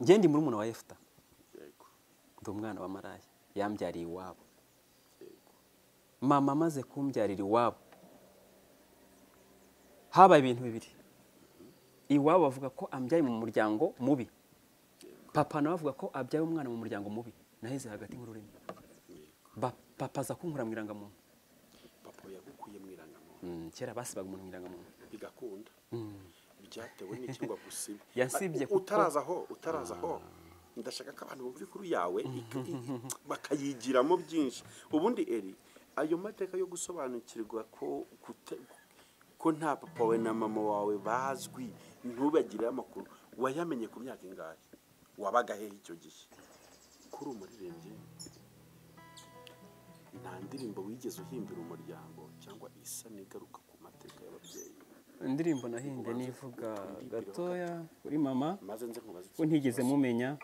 Njye ndi murumuna wa Yefuta. Yego. Ndi umwana wa maraya yambyariye iwabo. Yego. Mama amaze kumbyarira iwabo habaye ibintu bibiri. Iwabo bavuga ko ambyaye mu muryango mubi. Papa nawe avuga ko abyaye umwana mu muryango mubi. Naheze hagati nk'ururimi. Papa aza kunkura mu irangamuntu. Papa yagukuye mu irangamuntu. Kera basibaga umuntu mu irangamuntu. Bigakunda. Byatewe n'iki ngo agusibe? Yansibye kuko utaraza aho. Ndashaka ko abantu bumva inkuru yawe bakayigiramo byinshi. Ubundi Eri, ayo mateka yo gusobanukirwa ko ko nta papa we na mama wawe bazwi, ntubagire amakuru, wayamenye ku myaka ingahe? Wabaga hehe icyo gihe? Kuri umuririmbyi nta ndirimbo wigeze uhimbira umuryango cyangwa isa n'igaruka ku mateka y'ababyeyi? Indirimbo nahimbye nivuga gatoya kuri mama, maze nze nkubaze ko ntigeze mumenya.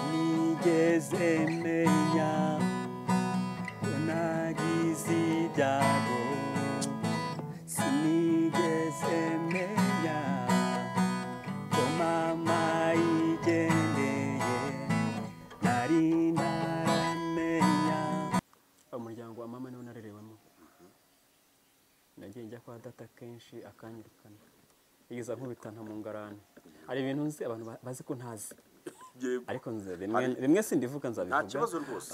Nigeze menya ko nagize ibyago, sinigeze menya ko mama yigendeye, nari ntaramenya. Umuryango wa mama niwo narerewemo. Nagiye njya kwa data kenshi akanyirukana, yigeza nkubitana mu ngarani. Hari ibintu nzi abantu bazi ko ntazi, ariko nzi bimwe sindivuga nzabivuga. Nta kibazo rwose.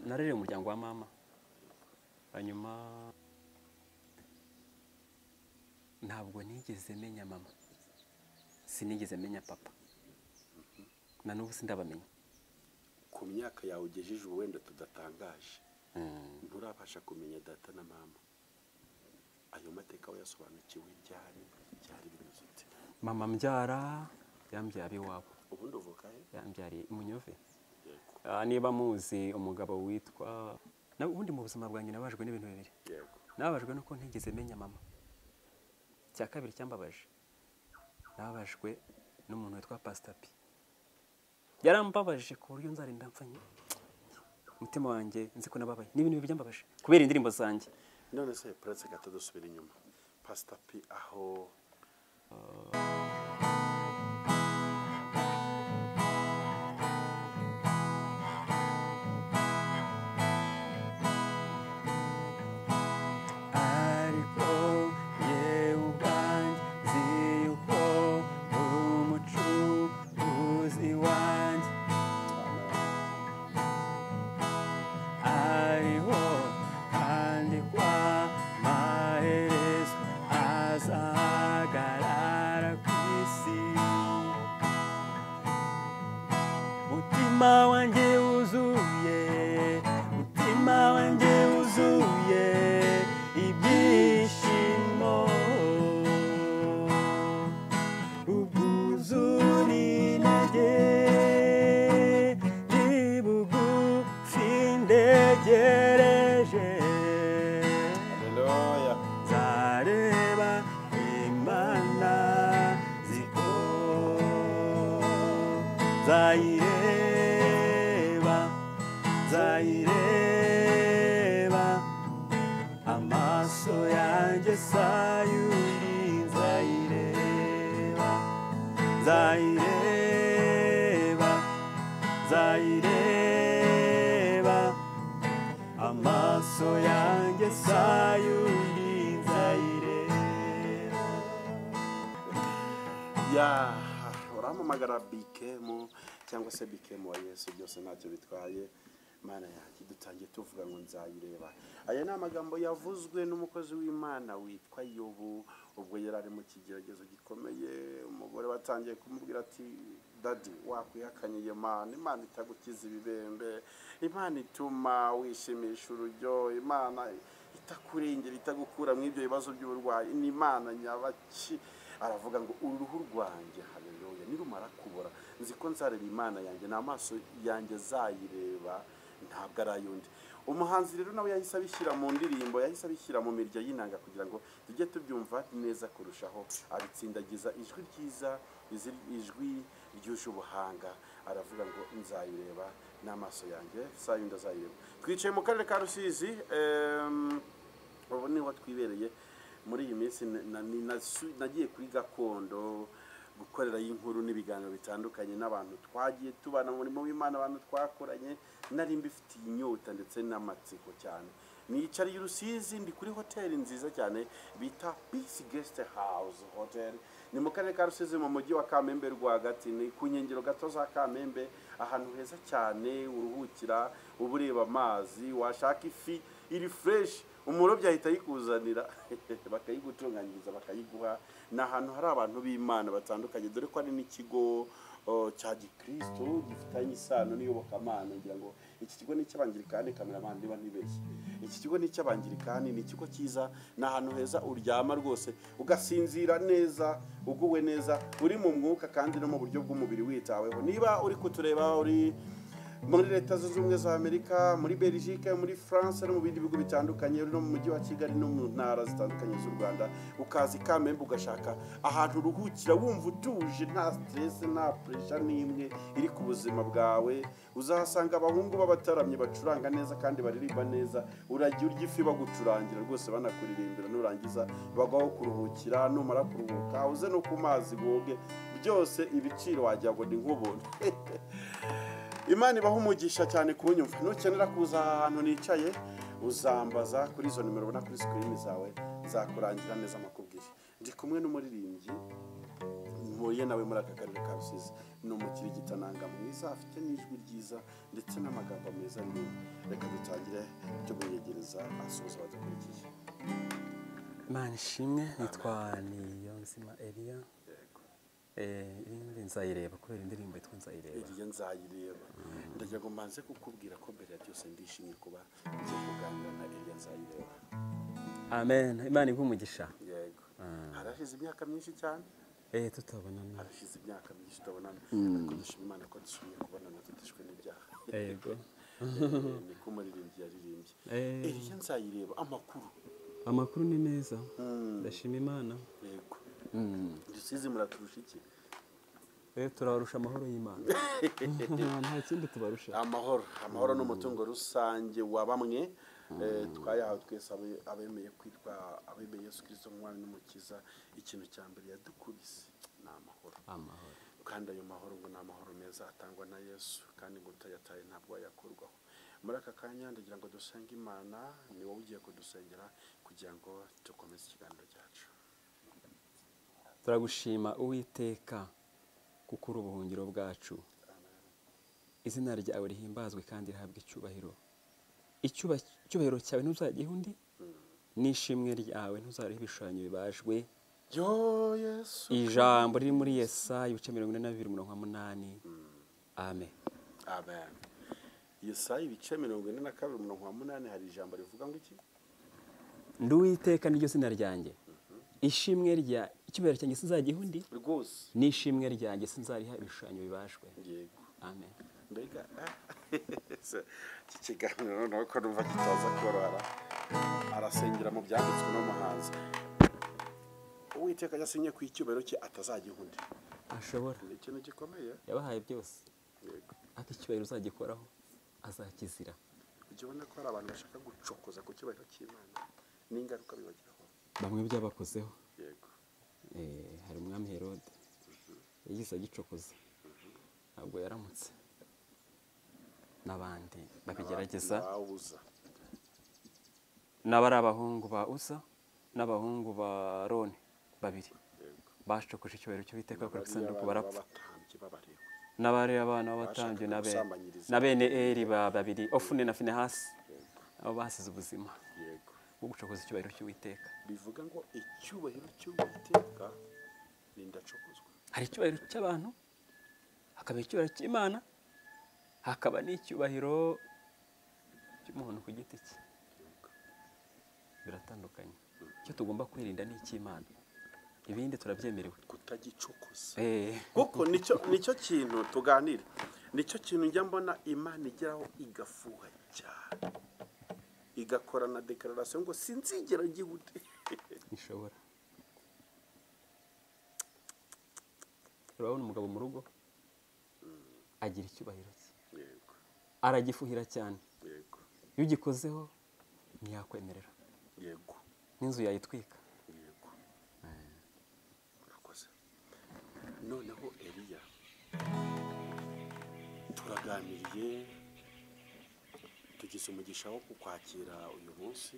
Narerewe umuryango wa mama, hanyuma ntabwo nigeze menya mama, sinigeze menya papa, na n'ubu sindabamenya. Ku myaka yawe ugejeje ubu wenda tudatangaje, nturabasha kumenya data na mama. Ayo mateka wayasobanukiwe ryari? Byari bimeze ute? Mama mbyara yambyara iwabo. Ubundi uvuka he? Yambyariye Munyove. Yego. Niba muzi umugabo witwa, ubundi mu buzima bwanjye nabajwe n'ibintu bibiri. Yego. Nababajwe nuko ntigeze menya mama. Cya kabiri cyambabaje, nababajwe n'umuntu witwa Pastor P. Yarambabaje ku buryo nzarinda mfanye umutima wanjye nzi ko nababaye. Ni ibintu byambabaje kubera indirimbo zanjye. None se pretse gato dusubira inyuma, Pastor P aho ariko yewe ubwanjye nzi yuko umucuruzi wanjye ariho, kandi kwa maherezo azahagarara ku isi. Mutima wanjye wuzuye, mutima wanjye wuzuye ibyishimo, ubwuzu n'intege, ni bugufi ndegereje. Haleluya. Nzareba Imana ziko, nzayireba, nzayireba, amaso yanjye sayundi nzayireba, nzayireba, nzayireba, amaso yanjye sayundi nzayireba. Ya, urampamagara Bikemu cyangwa se Bikemu wa Yesu, byose ntacyo bitwaye. Mana yanjye, dutangiye tuvuga ngo nzayireba. Aya ni amagambo yavuzwe n'umukozi w'Imana witwa Yobu ubwo yari ari mu kigeragezo gikomeye. Umugore batangiye kumubwira ati dadi wakwihakanye iyo Mana, Imana itagukiza ibibembe, Imana ituma wishimisha urujyo, Imana itakurengera, itagukura mu ibyo bibazo by'uburwayi, ni Imana nyabaki. Aravuga ngo uruhu rwanjye, haleluya, nirumara kubora nzi ko nzareba Imana yanjye, n'amaso yanjye azayireba, ntabwo ari ay'undi. Umuhanzi rero nawe yahise abishyira mu ndirimbo, yahise abishyira mu mirya y'inanga kugira ngo tujye tubyumva neza kurushaho. Abitsindagiza ijwi ryiza, ijwi ryuje ubuhanga, aravuga ngo nzayireba n'amaso yanjye, sayundi azayireba. Twicaye mu karere ka Rusizi, ubu niho twibereye muri iyi minsi. Nagiye kuri gakondo, Gukorera inkuru n'ibiganiro bitandukanye n'abantu twagiye tubana mu murimo w'Imana, abantu twakoranye, nari mbifitiye inyota ndetse n'amatsiko cyane. Nicariye Rusizi, ndi kuri hoteli nziza cyane bita Peace Guest House Hotel. Ni mu karere ka Rusizi, mu mujyi wa Kamembe rwagati, ni ku nkengero gato za Kamembe, ahantu heza cyane uruhukira, uba ureba amazi, washaka ifi iri fresh umurobyi ahita ayikuzanira bakayigutunganyiriza bakayiguha. Ni ahantu hari abantu b'Imana batandukanye, dore ko ari n'ikigo cya gikristo gifitanye isano n'iyobokamana. Ngira ngo iki kigo ni icy'abangirikani, kameramani niba ntibeshye, iki kigo ni icy'abangirikani, ni ikigo cyiza, ni ahantu heza uryama rwose ugasinzira neza, uguwe neza, uri mu mwuka kandi no mu buryo bw'umubiri witaweho. Niba uri kutureba uri muri Leta Zunze Ubumwe za Amerika, muri Belgique, muri France no mu bindi bihugu bitandukanye, uri no mu mujyi wa Kigali no mu ntara zitandukanye z'u Rwanda, ukaza i Kamembe ugashaka ahantu uruhukira wumva utuje, nta stress, nta pressure n'imwe iri ku buzima bwawe, uzahasanga abahungu b'abataramyi bacuranga neza kandi baririmba neza. Urajya urya ifi bagucurangira rwose, banakuririmbira, nurangiza bagwaho kuruhukira, numara kuruhuka uze no ku mazi woge, byose ibiciro wagira ngo ni nk'ubuntu. Imana ibaha umugisha cyane kunyumva. Nukenera kuza ahantu nicaye uzambaza kuri izo nimero ubona kuri screen zawe, nzakurangira neza amakubwire. Ndi kumwe n'umuririmbyi mpuye nawe muri aka karere ka Rusizi, ni umukirigitananga mwiza, afite n'ijwi ryiza ndetse n'amagambo meza aririmba. Reka dutangire tumwiyegereza asuhuza abadukurikiye. Imana ishimwe, nitwa Niyonzima Elia. Irindi nzayireba kubera indirimbo yitwa Nzayireba. Eliya Nzayireba, ndagira ngo mbanze kukubwira ko mbere ya byose ndishimye kuba ngiye kuganira na Eliya Nzayireba. Amen, Imana iguhe umugisha. Yego, harashize imyaka myinshi cyane tutabonana. Harashize imyaka myinshi tutabonana, ariko dushima Imana ko dusubiye kubonana tudishwe n'ibyaha. Yego. Niko umuririmbyi yaririmbye. Eliya Nzayireba, amakuru? Amakuru ni meza, ndashima Imana. Yego, Rusizi muraturusha iki? Turabarusha amahoro y'Imana, nta kindi tubarusha. Amahoro, amahoro ni umutungo rusange wa bamwe, twayahawe twese abemeye kwitwa abemeye Yesu Kristo nk'umwami n'umukiza. Ikintu cya mbere yadukubise ni amahoro. Amahoro. Kandi ayo mahoro ngo ni amahoro meza atangwa na Yesu, kandi ngo utayataye ntabwo wayakurwaho. Muri aka kanya ndagira ngo dusenge Imana, ni wowe ugiye kudusengera kugira ngo dukomeze ikiganiro cyacu. Turagushima Uwiteka kuko uri ubuhungiro bwacu. Izina ryawe rihimbazwe kandi rihabwe icyubahiro. Icyubahiro cyawe ntuzagiha undi, n'ishimwe ryawe ntuzariha ibishushanyo bibajwe. Yo Yesu. Ijambo riri muri Yesaya ibice 42 umurongo wa 8. Amen. Amen. Yesaya ibice 42 umurongo wa 8, hari ijambo rivuga ngo iki? Ndi Uwiteka niryo zina ryanjye. Ishimwe rya icyubahiro cyanjye sinzagiha undi, rwose n'ishimwe ryanjye sinzariha ibishushanyo bibajwe. Yego. Amen. Mbega iki kiganiro noneho ko numva kitaza korohara. Arasengera mu byanditswe n'umuhanzi. Uwiteka yasinye ku icyubahiro cye atazagiha undi. Ashobora. Ni ikintu gikomeye. Yabahaye byose. Yego. Ati icyubahiro uzagikoraho azakizira. Ujya ubona ko hari abantu bashaka gucokoza ku cyubahiro cy'Imana n'ingaruka bibagiraho. Bamwe byabakozeho. Yego. Hari umwami Herode yagize agicokoza, ntabwo yaramutse, n'abandi babigerageza, n'abari abahungu ba Uza n'abahungu ba Aroni babiri bacokoje icyubahiro cy'Uwiteka bakora isanduku barapfa, n'abari abana b'abatambyi na bene Eli babiri Ofuni na Finehasi, abo basize ubuzima bwo gucokoza icyubahiro cy'Uwiteka. Bivuga ngo icyubahiro cy'Uwiteka ni ndacokozwa. Hari icyubahiro cy'abantu, hakaba icyubahiro cy'Imana, hakaba n'icyubahiro cy'umuntu ku giti cye. Biratandukanye. Icyo tugomba kwirinda ni icy'Imana, ibindi turabyemerewe kutagicokoza. Kuko nicyo kintu tuganira, nicyo kintu njya mbona Imana igeraho igafuha cyane, igakora na declaration ngo sinzigera ngihute. Nishobora. Urabona umugabo mu rugo agira icyubahiro cye. Yego. Aragifuhira cyane. Yego. Iyo ugikozeho ntiyakwemerera. Yego. N'inzu yayitwika. Yego. Urakoze. Noneho Eliya, turaganiriye, tugize umugisha wo kukwakira uyu munsi.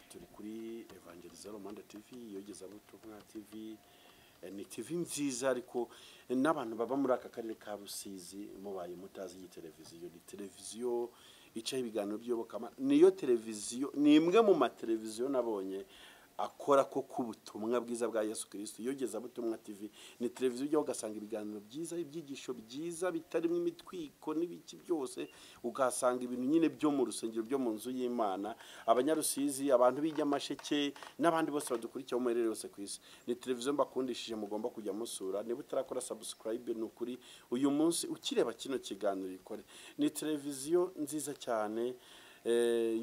Turi kuri Evangelizer Romande TV, Iyogezabutumwa TV. Ni TV nziza, ariko n'abantu baba muri aka karere ka Rusizi mubaye mutazi iyi televiziyo, ni televiziyo icaho ibiganiro by'iyobokamana. Niyo televiziyo, ni imwe mu mateleviziyo nabonye akora ko k'ubutumwa bwiza bwa Yesu Kristo. Iyogezabutumwa TV ni televiziyo ujyaho ugasanga ibiganiro byiza, ibyigisho byiza bitarimo imitwiko n'ibiki byose, ugasanga ibintu nyine byo mu rusengero, byo mu nzu y'Imana. Abanyarusizi, abantu b'Inyamasheke n'abandi bose badukurikiye mu muherere yose ku isi, ni televiziyo mbakundishije, mugomba kujya musura. Niba utarakora subscribe, ni ukuri uyu munsi ukireba kino kiganiro ikore. Ni televiziyo nziza cyane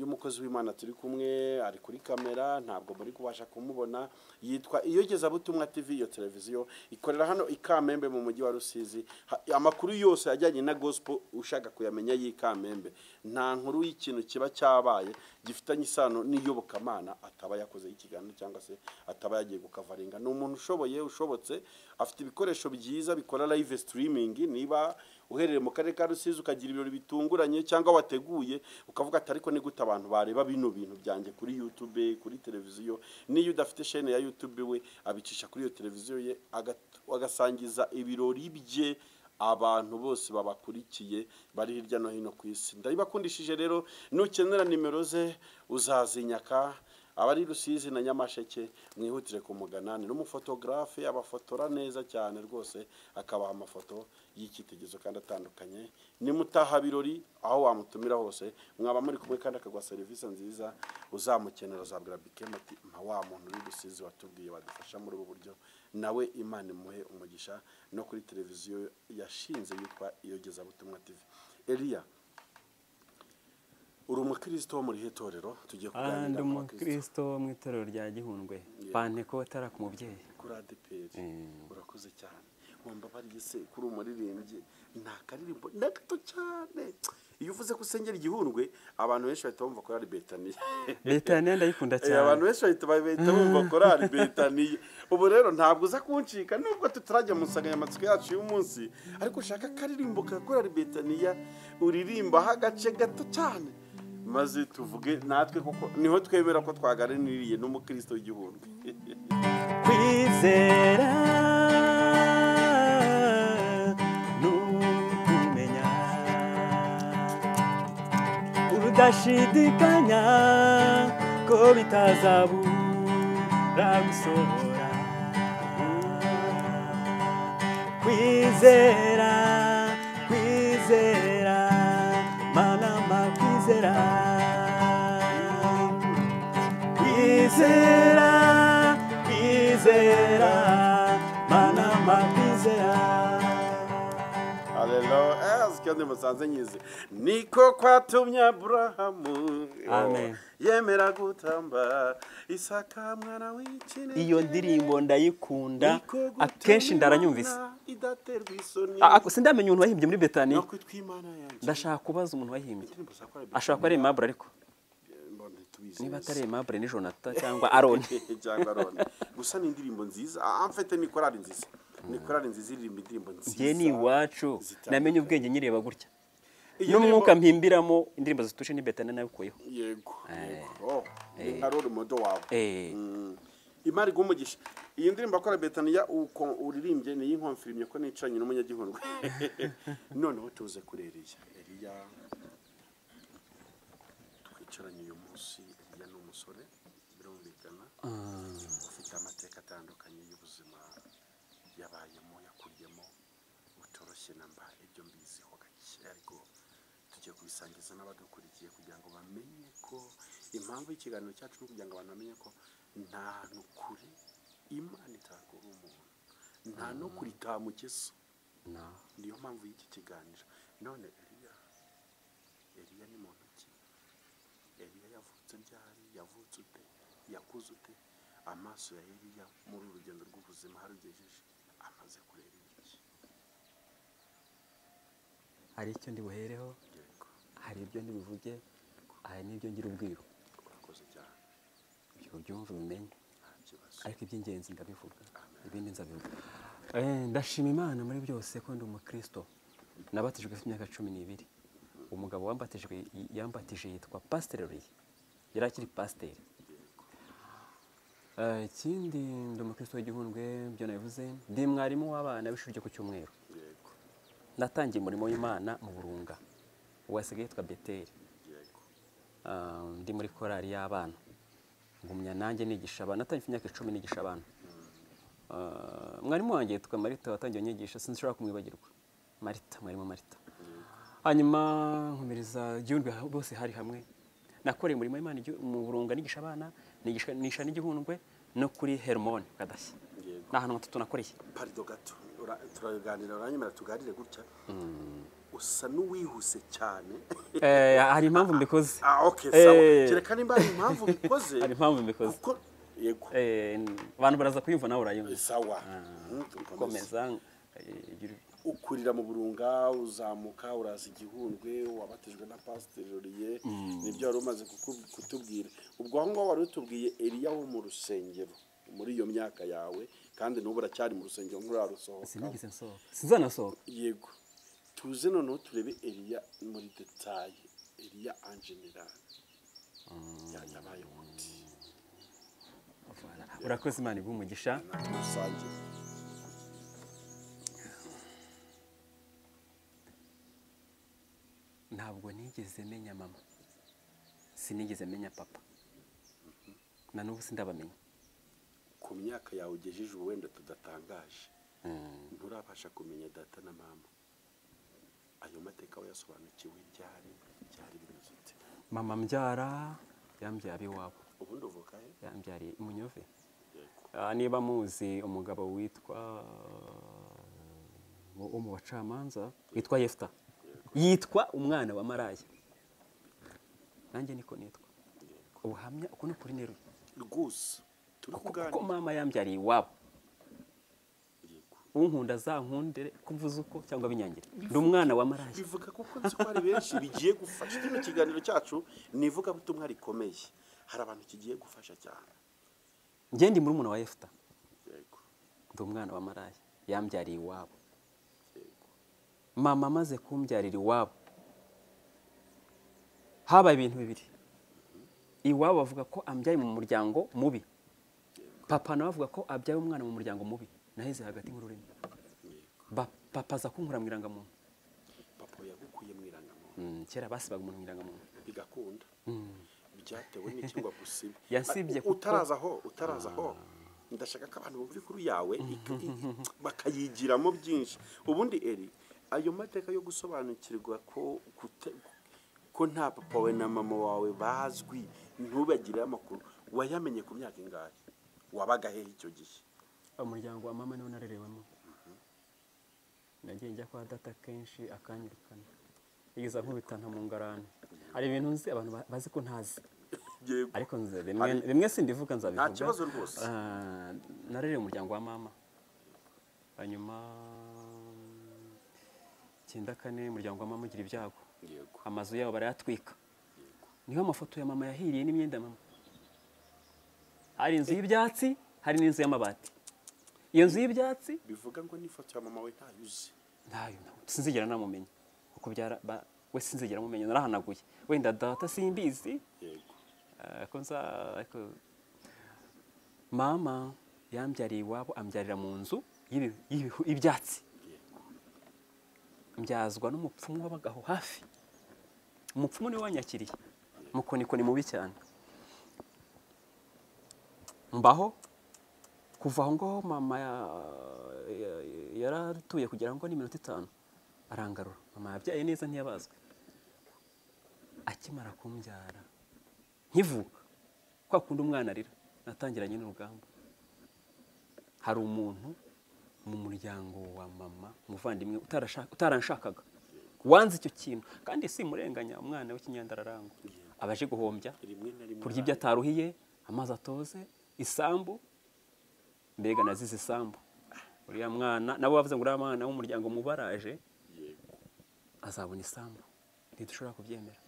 y'umukozi w'Imana turi kumwe, ari kuri kamera ntabwo muri kubasha kumubona, yitwa Iyogezabutumwa TV. Iyo televiziyo ikorera hano i Kamembe mu mujyi wa Rusizi. Amakuru yose ajyanye na gospel ushaka kuyamenya y'i Kamembe, nta nkuru y'ikintu kiba cyabaye gifitanye isano n'iyobokamana ataba yakoze ikiganiro cyangwa se ataba yagiye gukavaringa. Ni umuntu ushoboye, ushobotse, afite ibikoresho byiza bikora live streaming. Niba uherereye mu karere ka Rusizi ukagira ibirori bitunguranye cyangwa wateguye ukavuga ati ariko ni gute abantu bareba bino bintu byanjye kuri YouTube, kuri televiziyo, niyo udafite chaîne ya YouTube we abicisha kuri iyo televiziyo ye, agasangiza ibirori bye abantu bose babakurikiye bari hirya no hino ku isi. Ndabibakundishije rero, nukenera nimero ze uzazinyaka. Abari Rusizi na Nyamasheke mwihutire kumugana, ni n'umufotogarafe, abafotora neza cyane rwose, akabaha amafoto y'icyitegererezo kandi atandukanye. Nimutaha birori aho wamutumira hose mwaba muri kumwe, kandi akaguha serivisi nziza. Uzamukenera uzabwira Bikem ati mpa wa muntu uri Rusizi watubwiye wadufasha muri ubu buryo, nawe Imana imuhe umugisha. No kuri televiziyo yashinze yitwa Iyogezabutumwa TV. Eliya, uri umukristo wo muri irihe torero? Tugiye kuganira Ndi ku bakristo. umukristo wo mu itorero rya Gihundwe, Pantekote ku mubyeyi. Kuri ADEPR. Urakoze cyane. Wambabariye se kuri umuririmbyi, nta karirimbo na gato cyane? Iyo uvuze ko usengera Igihundwe, abantu benshi bahita bumva korali Betaniya. Betaniya ndayikunda cyane. Abantu benshi bahita bumva korali Betaniya. Ubu rero ntabwo uza kuncika nubwo tutarajya mu nsanganyamatsiko yacu y'umunsi, ariko ushaka akaririmbo ka korali Betaniya uririmbaho agace gato cyane, maze tuvuge natwe koko niho twemera ko twaganiriye n'umukristo w'Igihundwe. Kwizera n'ukumenya urudashidikanya ko bitazabura gusohora. Kwizera, kwizera, mana mpa kwizera, kwizera, kwizera, mana mpa kwizera. Haleluya, kandi musanze nyizi niko kwatumye Aburahamu Amen. yemera gutamba Isaka mwana w'ikinege. Iyo ndirimbo ndayikunda, Niko gutumye akenshi ndaranyumvise. Imana idaterwa isoni. Sindamenya umuntu wahimbye muri Betaniya. No kwitwa Imana yanjye. Ndashaka kubaza umuntu wahimbye. Indirimbo za korali Ashobora kuba ari Aimable, ariko Mbona ntitubizi niba neza. atari Aimable ni Jonathan cyangwa Aaron. Cyangwa Aroni. Gusa ni indirimbo nziza. En fait ni korali nziza, ni korali nziza iririmba indirimbo nziza Njye ni iwacu zitandukanye. namenye ubwenge nyireba gutya Iyo n'umwuka ndirimbo- mpimbiramo indirimbo zituje ni Betaniya nabikuyeho. Yego. Oh, ni nka role model wawe. Imana iguhe umugisha. Iyi ndirimbo akora Betaniya uko uririmbye ni inkonfirimye ko nicaranye n'umunyagihundwe. Noneho tuze kuri Eliya. Eliya twicaranye uyu munsi, Eliya ni umusore birumvikana ufite amateka atandukanye y'ubuzima yabayemo, yakuriyemo butoroshye namba. Ibyo mbiziho gake, ariko tugiye kubisangiza n'abadukurikiye kugira ngo bamenye ko impamvu y'ikiganiro cyacu ni ukugira ngo abantu bamenye ko nta hantu kure Imana itakura umuntu, nta no kure itamugeza. Niyo mpamvu y'iki kiganiro. None Eliya, Eliya ni muntu ki? Eliya yavutse ryari? Yavutse ute? Yakuze ute? Amaso ya Eliya muri uru rugendo rw'ubuzima harugejeje amaze kureba iki? Hari icyo ndi buhereho, hari ibyo ndi buvuge, hari n'ibyo ngira ubwiru. Urakoze cyane. Ibyo byumva ubimenye. Nta kibazo. Ariko iby'ingenzi ndabivuga, ibindi nzabivuga. Ndashima Imana muri byose ko ndi umukristo. Nabatijwe mfite imyaka 12. Umugabo wambatijwe yambatije yitwa Pasteur Laurier. Yari akiri pasiteri. Ikindi ndi umukristo w'igihundwe, byo nabivuze. Ndi mwarimu w'abana b'ishuri ryo ku cyumweru. Yego. Natangiye umurimo w'Imana mu Burunga. Ubu asigaye yitwa Beteli. Yego. Ndi muri korali y'abana. Ngumya nanjye nigisha abana. Natangiye mfite imyaka 10 nigisha abana. Mwarimu wanjye yitwa Marita watangiye anyigisha, sinshobora kumwibagirwa. Marita, mwarimu Marita. Hanyuma nkomereza Gihundwe bose hari hamwe. Nakoreye umurimo w'Imana mu Burunga nigisha abana, nigisha n'igihundwe no kuri Hermone Kadashya. Yego. Ni ahantu hatatu nakoreye. Parido gato, turaganira uranyemera tuganire gutya. Usa n'uwihuse cyane. Hari impamvu mbikoze. Okay, sawa. Kereka nimba hari impamvu mbikoze. Hari impamvu mbikoze. Kuko yego. Abantu baraza kuyumva nawe urayumva. Sawa. Komeza. Ukurira mu Burunga, uzamuka uraza Igihundwe, wabatijwe na Pasteur Laurier, nibyo wari umaze kutubwira. Ubwo aho ngaho wari utubwiye Eliya wo mu rusengero muri iyo myaka yawe, kandi n'ubu uracyari mu rusengero nturarusohoka. Sinigeze nsohoka. Sinzanasohoka. Yego. Tuze noneho turebe Eliya muri detail, Eliya en general. Yabaye gute? Urakoze, Imana iguhe umugisha. Rusange. Ntabwo nigeze menya mama, sinigeze menya papa, na n'ubu sindabamenya. Ku myaka yawe ugejeje ubu wenda tudatangaje, nturabasha kumenya data na mama. Ayo mateka wayasobanukiwe ryari? Byari bimeze ute? Mama mbyara yambyara iwabo. Ubundi uvuka he? Yambyariye i Munyove. Niba muzi umugabo witwa wo mu bacamanza witwa Yefta, yitwa umwana wa Maraya, nanjye niko nitwa. Ubuhamya uko ni kuri neruye rwose turi kuganira kuko mama yambyariye iwabo. Unkunda azankundere kumvuza uko cyangwa binyangire, ndi umwana wa Maraya. Bivuga kuko nzi ko hari benshi bigiye gufasha. Kino kiganiro cyacu ni ivugabutumwa rikomeye, hari abantu kigiye gufasha cyane. Njye ndi murumuna wa Yefta. Yego. Ndi umwana wa Maraya, yambyariye iwabo. Mama amaze kumbyarira iwabo, habaye ibintu bibiri. Iwabo bavuga ko ambyaye mu muryango mubi, papa nawe avuga ko abyaye umwana mu muryango mubi. Naheze hagati nk'ururimi. Papa aza kunkura mu irangamuntu. Papa yagukuye mu irangamuntu? Kera basibaga umuntu mu irangamuntu bigakunda. Byatewe n'iki ngo agusibe? Yansibye kuko utaraza aho. Ndashaka ko abantu bumva inkuru yawe bakayigiramo byinshi. Ubundi Eli, ayo mateka yo gusobanukirwa ko nta papa we na mama wawe bazwi, ntubagire amakuru, wayamenye ku myaka ingahe? Wabaga hehe icyo gihe? Umuryango wa mama niwo narerewemo. Nagiye njya kwa data kenshi akanyirukana, yigeza nkubitana mu ngarani. Hari ibintu nzi abantu bazi ko ntazi, ariko nzi bimwe sindivuga nzabivuga. Nta kibazo rwose. Narerewe umuryango wa mama, hanyuma 94 umuryango wa mama ugira ibyago. Amazu yabo barayatwika. Niho amafoto ya mama yahiriye n'imyenda mama. Hari inzu y'ibyatsi, hari n'inzu y'amabati. Iyo nzu y'ibyatsi bivuga ngo ni ifoto ya mama we ntayuzi. Ntayo, sinzigera namumenya. Kuko byara we sinzigera mumenya, narahanaguye. Wenda data simbizi. Yego. Ko nza ariko mama yambyariye iwabo, ambyarira mu nzu y'ibyatsi. Mbyazwa n'umupfumu wabagaho hafi. Umupfumu niwe wanyakiriye. Mukonikoni mubi cyane. Mbaho kuva aho ngaho mama yaratuye kugira ngo ni minota 5 arangarura. Mama yabyaye neza ntiyabazwe. Akimara kumbyara nkivuka kwa kundi umwana arira, natangiranye n'urugamba. Hari umuntu mu muryango wa mama, umuvandimwe utaranshakaga, wanze icyo kintu, kandi si murenganya umwana w'ikinyandararango abaje guhombya, kurya ibyo ataruhiye, amazi atoze, isambu. Mbega nazize isambu. Uriya mwana nabo bavuze ngo uriya mwana w'umuryango mubaraje azabona isambu, ntidushobora kubyemera.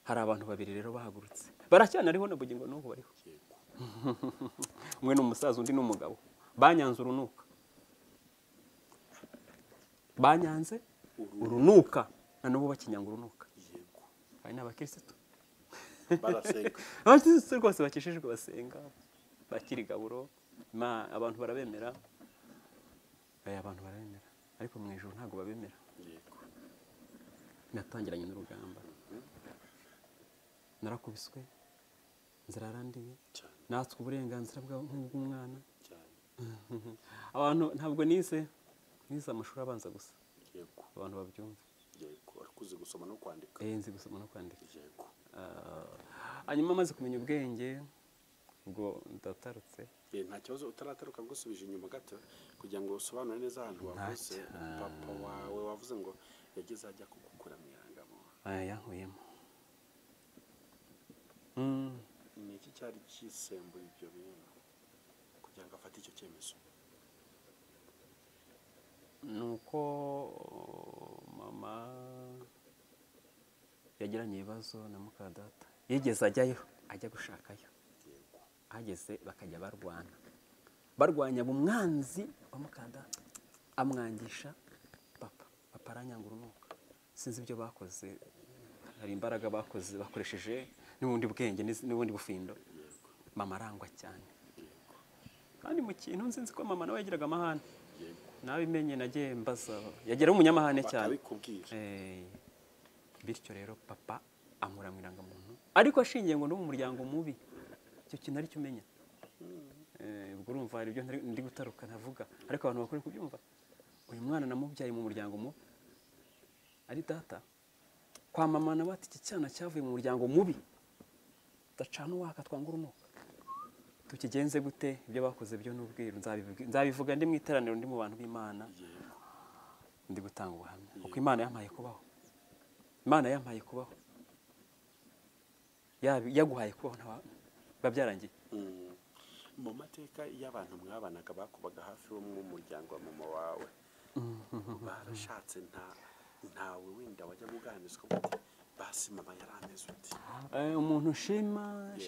Hari abantu babiri rero bahagurutse, baracyana ariho na bugingo n'ubu bariho. Umwe ni umusaza, undi ni umugabo. Banyanze urunuka. Banyanze urunuka na n'ubu bakinyanga urunuka. Yego. Hari n'abakirisitu barasenga. Abakirisitu rwose bakishijwe basenga, bakira igaburo, abantu barabemera. Abantu barabemera ariko mu ijuru ntabwo babemera. Yego. Natangiranye n'urugamba. Narakubiswe, inzara yarandiye, natswe uburenganzira bw'umwana. Abantu ntabwo nize amashuri abanza gusa. Yego. Abantu babyumva. Yego, arakuze gusoma no kwandika. Nzi gusoma no kwandika. Yego. Hanyuma maze kumenya ubwenge ubwo ndatarutse. Nta kibazo utarataruka, ngusubije inyuma gato kugira ngo usobanure neza ahantu wavuze papa wawe wavuze ngo yageze ajya kugukura mu irangamuntu. Yankuyemo. Ni iki cyari kisembuye ibyo bintu kugira ngo afate icyo cyemezo? Nuko mama yagiranye ibibazo na muka data, yigeze ajyayo ajya gushakayo, ageze bakajya barwana, barwanya umwanzi wa muka data, amwangisha papa, papa aranyanga urunuka. Sinzi ibyo bakoze, hari imbaraga bakoze bakoresheje n'ubundi bwenge n'ubundi bufindo. Mama arangwa cyane, kandi mu kintu nzi ko mama nawe yagiraga amahane. Nabimenye nagiye mbaza, yagera umunyamahane cyane. Bityo rero papa ankura mu irangamuntu, ariko ashingiye ngo no mu muryango mubi, icyo kintu ari cyo umenya. Ubwo urumva hari ibyo ndi gutaruka ntavuga, ariko abantu bakwiye kubyumva. Uyu mwana namubyaye mu muryango mubi, ari data. Kwa mama nawe ati iki cyana cyavuye mu muryango mubi, dacana uwaka twanga urunuka. Tukigenze gute? Ibyo bakoze byo n'ubwiru nzabivuga ndi mu iteraniro, ndi mu bantu b'Imana, ndi gutanga ubuhamya kuko Imana yampaye kubaho. Imana yampaye kubaho, yaguhaye kubaho biba byarangiye. Mu mateka y'abantu mwabanaga bakubaga hafi wo mu muryango wa mama wawe, barashatse ntawe wenda wajya kuganizwa uti basi mama yarameze uti? Umuntu ushima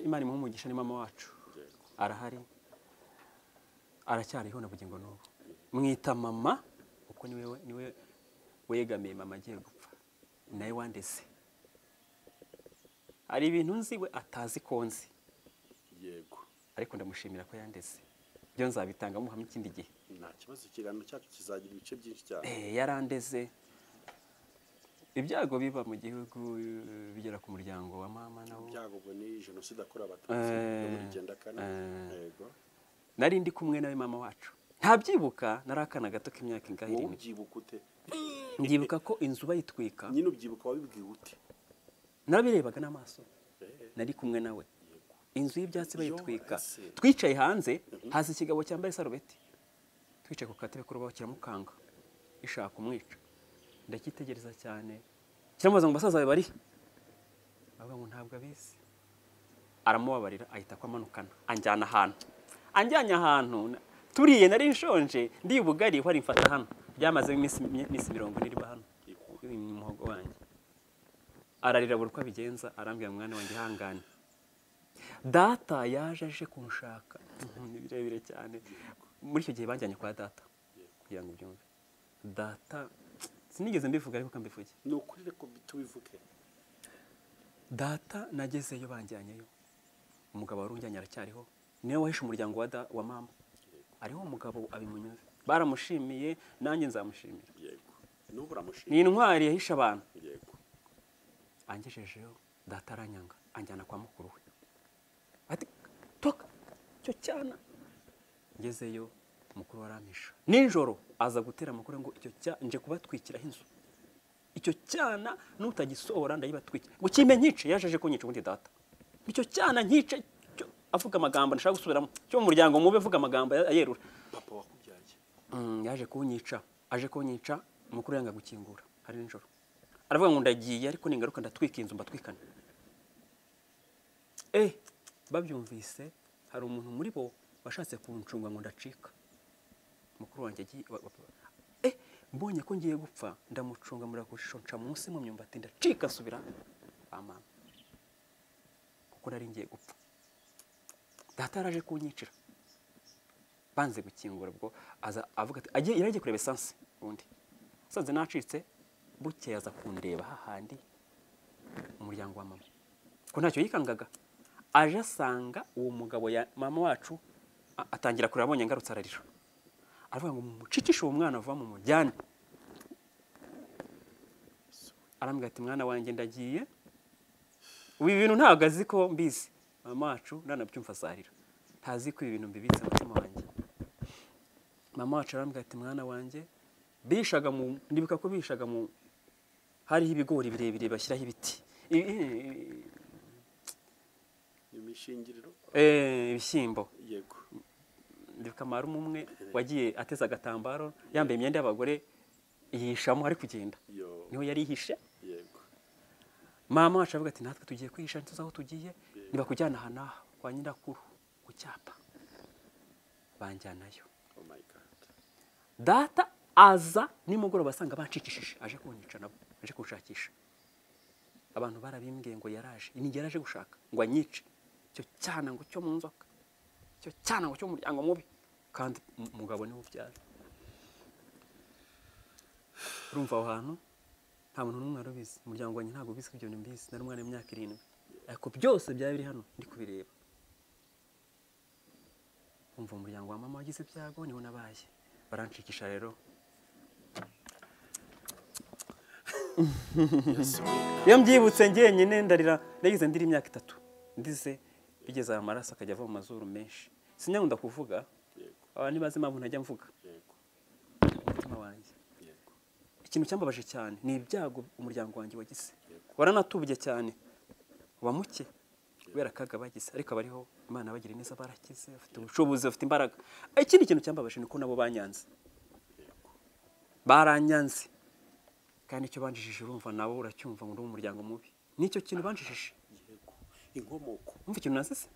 Imana imuha umugisha ni mama wacu. Arahari, aracyariho na bugingo n'ubu. Mwita mama kuko niwe wegamiye mama agiye gupfa, nawe wandeze. Hari ibintu nzi we atazi ko nzi. Yego. Ariko ndamushimira ko yandeze. Byo nzabitanga muhamya ikindi gihe. Nta kibazo, ikiganiro cyacu kizagira ibice byinshi cyane. Yarandeze. Ibyago biba mu gihugu bigera ku muryango wa mama nawo. Ibyago ubwo ni jenoside yakorewe Abatutsi yo muri 94. Yego. Nari ndi kumwe nawe mama wacu. Ntabyibuka, nari akana gato k'imyaka ingahe irindwi. Ubyibuka ute? Mbyibuka ko inzu bayitwika. Nyine ubyibuka wabibwiwe ute? Narabirebaga n'amaso. Nari kumwe nawe. Inzu y'ibyatsi bayitwika. Twicaye hanze, haza ikigabo cyambaye sarubeti. Twicaye ku katebe k'urubaho kiramukanga, ishaka kumwica. Ndacyitegereza cyane, kiramubaza ngo basaza bawe bari? Avuga ngo ntabwo abizi. Aramubabarira ahita kwamanukana, anjyana ahantu. Anjyanye ahantu turiye, nari nshonje, ndi ubugari wari mfata hano. Byamaze iminsi 40 iriba hano umuhogo wanjye. Ararira buri uko abigenza, arambwira mwana wanjye ihangane. Data yaje aje kunshaka. Ni birebire cyane. Muri icyo gihe banjyanye kwa data kugira ngo ubyumve. Data sinigeze mbivuga ariko kambivuge. Ni ukuri reko tubivuge. Data nagezeyo banjyanyeyo. Umugabo wari unjyanye aracyariho, niwe wahishe umuryango wa mama. Ariho umugabo abimunyuze. Baramushimiye nanjye nzamushimira. Yego. N'ubu uramushimira. Ni intwari yahishe abantu. Yego. Angejejeyo data aranyanga, anjyana kwa mukuru we. Ati toka cyo cyana. Ngezeyo mukuru warampisha. Nijoro aza gutera mukuru ngo icyo cya nje kubatwikiraho inzu. Icyo cyana nutagisohora ndayibatwikira. Ngo kime nyice, yajeje kunyica ubundi data. Icyo cyana nyice, avuga amagambo ndashaka gusubiramo. Cyo mu muryango mube avuga amagambo ayerura. Papa wakubyaye. Yaje kunyica, aje kunyica mukuru yanga gukingura hari nijoro. Aravuga ngo ndagiye ariko ningaruka ndatwika inzu mbatwikane. Babyumvise hari umuntu muri bo washatse kuncunga ngo ndacika. Mukuru wanjye agiye mbonye ko ngiye gupfa ndamucunga murakushisho nca munsi mu myumbati ndacika nsubira kwa mama. Kuko nari ngiye gupfa. Data yaraje kunyicira. Banze gukingura ubwo aza avuga ati agiye yaragiye kureba essence ubundi. Sanze nacitse, bukeye aza kundeba hahandi umuryango wa mama, ko ntacyo yikangaga. Aje asanga uwo mugabo ya mama wacu atangira kurira, abonye ngarutse ararira, aravuga ngo mucicishe uwo mwana vuba mumujyane. Arambwira ati mwana wanjye ndagiye, ubu ibintu ntabwo azi ko mbizi. Mama wacu nanabyumva azarira, ntazi ko ibi bintu mbibitse umutima wanjye. Mama wacu arambwira ati mwana wanjye, bishaga mu, ndibuka ko bishaga mu, hariho ibigori birebire bashyiraho ibiti, imishingiriro, ibishyimbo. Yego. Ndibuka marume umwe wagiye ateze agatambaro, yambaye imyenda y'abagore, yihishamo ari kugenda, niho yari yihishe. Yego. Mama wacu avuga ati natwe tugiye kwihisha, ntituzi aho tugiye, nibakujyana aha n'aha kwa nyirakuru ku cyapa. Banjyanayo. Oh my God. Data aza nimugoroba asanga bancikishije, aje kunyica nabo, aje kunshakisha. Abantu barabimbwiye ngo yaraje, ni yaraje gushaka ngo anyice, icyo cyana ngo cyo mu nzoka, icyo cyana ngo cyo mu muryango mubi, kandi umugabo niwe ubyara. Urumva aho hantu nta muntu n'umwe wari ubizi, umuryango wanjye ntabwo ubizi ko ibyo bintu mbizi, nari umwana w'imyaka 7, ariko byose byari biri hano ndi kubireba. Umva umuryango wa mama wagize ibyago, niho nabaye, baranshikisha rero. Iyo mbyibutse njyenyine ndarira, nagize ndira imyaka 3 ndize, bigeze amaraso akajya ava mu mazuru menshi. Sinyakunda kuvuga, abantu ntibazi impamvu ntajya mvuga. Umutima wanjye. Ikintu cyambabaje cyane ni ibyago umuryango wanjye wagize. Waranatubye cyane, uba muke kubera akaga bagize, ariko abariho Imana bagira neza, barakize, bafite ubushobozi, bafite imbaraga. Ikindi kintu cyambabaje ni uko nabo banyanze, baranyanze, kandi icyo banjijije urumva nabo uracyumva ngo ndi umuryango mubi. Nicyo kintu banjijije. Inkomoko. Umva ikintu nazize?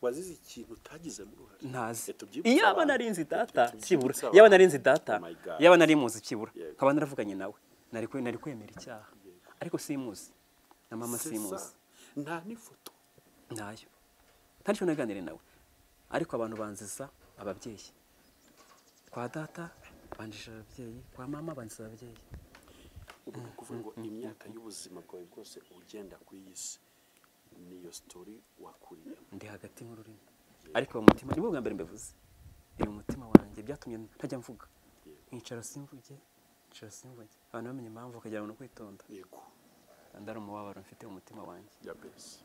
Wazize ikintu utagizemo uruhare. Ntazi. Iyaba narinzi data kibura, iyaba narinzi data, iyaba nari muzi kibura, nkaba naravuganye nawe, nari kwemera icyaha. Ariko simuzi, na mama simuzi. Nta n'ifoto. Ntayo. Ntacyo naganire nawe. Ariko abantu banziza ababyeyi. Kwa data banjije ababyeyi, kwa mama banziza ababyeyi. Ubu kuvuga ngo imyaka y'ubuzima bwawe bwose ugenda ku isi niyo story wakuriyemo. Ndi hagati nk'ururimi. Ariko mu mutima nibwo bwa mbere mbivuze. Iri mu mutima wanjye byatumye ntajya mvuga. Nkicara simvuge, nkicara simvuge. Abantu bamenye impamvu bakagira ngo kwitonda. Yego. Andari umubabaro mfite mu mutima wanjye. Ya best.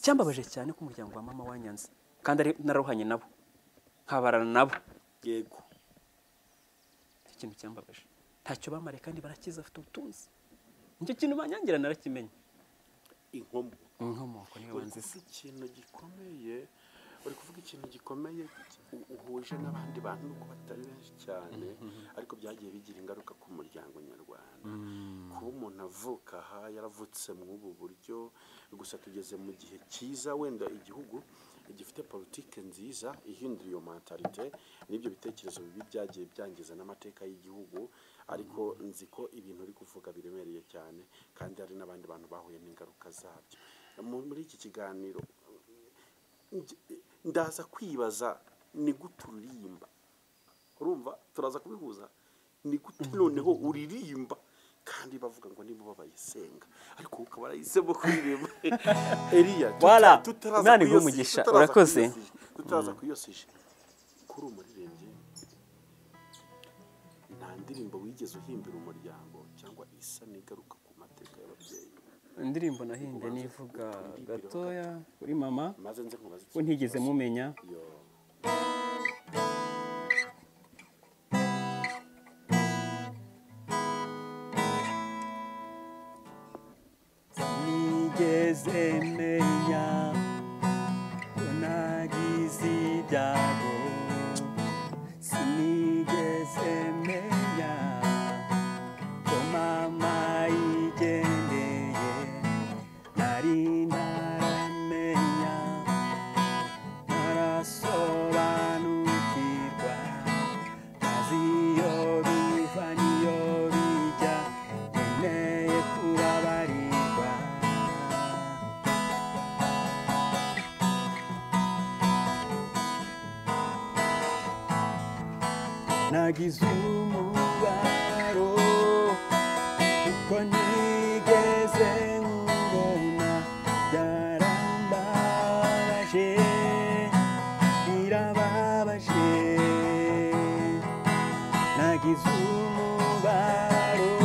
Cyambabaje cyane ko umuryango wa mama wanyanze, kandi ari nararuhanye nabo, nkabarana nabo. Yego. Icyo kintu cyambabaje. Ntacyo bamare kandi barakiza, afite ubutunzi. Nicyo kintu banyangira narakimenye. Inkomoko. Inkomoko niyo banziza. Ikintu gikomeye, uri kuvuga ikintu gikomeye uhuje n'abandi bantu nuko batari benshi cyane, ariko byagiye bigira ingaruka ku muryango nyarwanda. Kuba umuntu avuka aha yaravutse mu ubu buryo, gusa tugeze mu gihe cyiza wenda igihugu gifite politike nziza ihindura iyo mentalite n'ibyo bitekerezo bibi byagiye byangiza n'amateka y'igihugu, ariko nzi ko ibintu uri kuvuga biremereye cyane kandi hari n'abandi bantu bahuye n'ingaruka zabyo. Muri iki kiganiro ndaza kwibaza ni gute uririmba, urumva turaza kubihuza, ni gute noneho uririmba kandi bavuga ngo niba babayisenga, ariko ukaba warahisemo kuririmba. Eliya, urakoze. Tutaraza kuyosije kuri umuririmbyi, nta ndirimbo wigeze uhimbira umuryango cyangwa isa n'igaruka ku mateka y'ababyeyi? Indirimbo nahimbye nivuga gatoya kuri mama, maze nze nkubaze ko ntigeze mumenya. Sinigeze menya ko nagize ibyago, sinigeze menya ko mama yigendeye, nari ntaramenya, ntarasobanukirwa, ntazi iyo biva n'iyo bijya, nkeneye kubabarirwa. Nagize Nagize umubabaro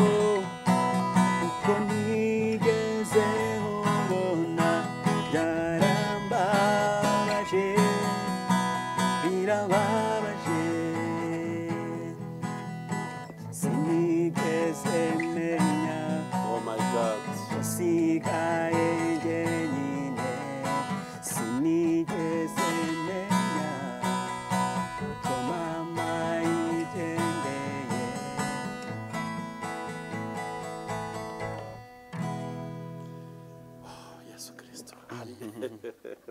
uko nigeze nkubona, byarambabaje, birababaje. Sinigeze menya. Oh my God. Nsigaye jyenyine, sinigeze menya ko mama yigendeye. Oh, Yesu Kristo.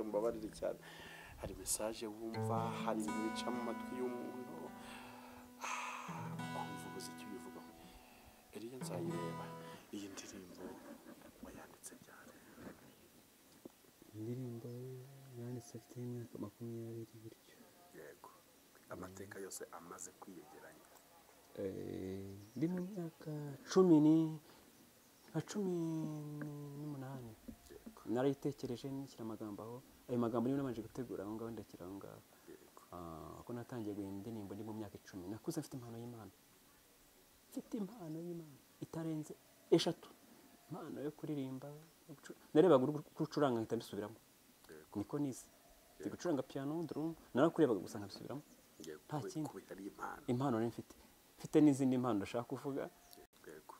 Mbabarire cyane. Hari message wumva, hari ibintu bica mu matwi y'umuntu, ukumva ubuze icyo ubivugaho. Eliya Nzayireba, iyi ndirimbo wayanditse ryari? Indirimbo yanditse afite imyaka 20 gutyo. Yego, amateka yose amaze kwiyegeranya. Ndi mu myaka 18. Narayitekereje nishyira amagambo aho. Ayo magambo niyo nabanje gutegura aho ngaho, ndakira aho ngaho. Ko natangiye guhimba indirimbo ndi mu myaka 10. Nakuze mfite impano y'Imana, mfite impano y'Imana itarenze 3. Impano yo kuririmba, narebaga ucuranga nkahita mbisubiramo. Niko nize ndi gucuranga piano, drum, narakurebaga gusa nkabisubiramo. Nta kindi. Kubera ari impano. Impano nari mfite n'izindi mpano ndashaka kuvuga. Yego.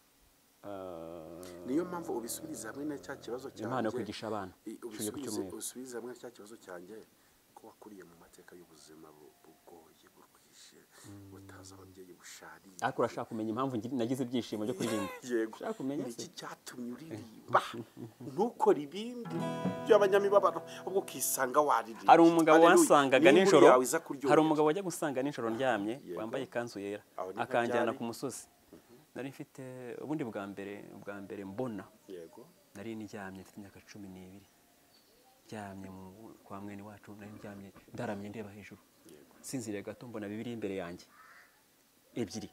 Niyo mpamvu ubisubiriza hamwe na cya kibazo cyanjye. Impano yo kwigisha abana. Ishuri ku cyumweru. Ubisubize hamwe na cya kibazo cyanjye, ko wakuriye mu mateka y'ubuzima bugoye, burwishe, butazi ababyeyi, bushariye. Ariko urashaka kumenya impamvu nagize ibyishimo byo kuririmba? Yego. Ushaka kumenya Ni se? iki cyatumye uririmba ntukore ibindi by'abanyamibabaro, ubwo ukisanga waririmbye? Hari umugabo Haleluya. wansangaga N'inkuru nijoro, yawe iza kuryohera. hari umugabo wajya gusanga nijoro ndyamye, Yego. wambaye ikanzu yera, Aho ni nka akanjyana ryari? ku musozi. Nari mfite ubundi bwa mbere mbona. Yego. Nari ndyamye mfite imyaka 12, ndyamye kwa mwene wacu, nari ndyamye ndaramye ndeba hejuru. Yego. Sinziriye gato, mbona Bibiliya imbere yanjye 2.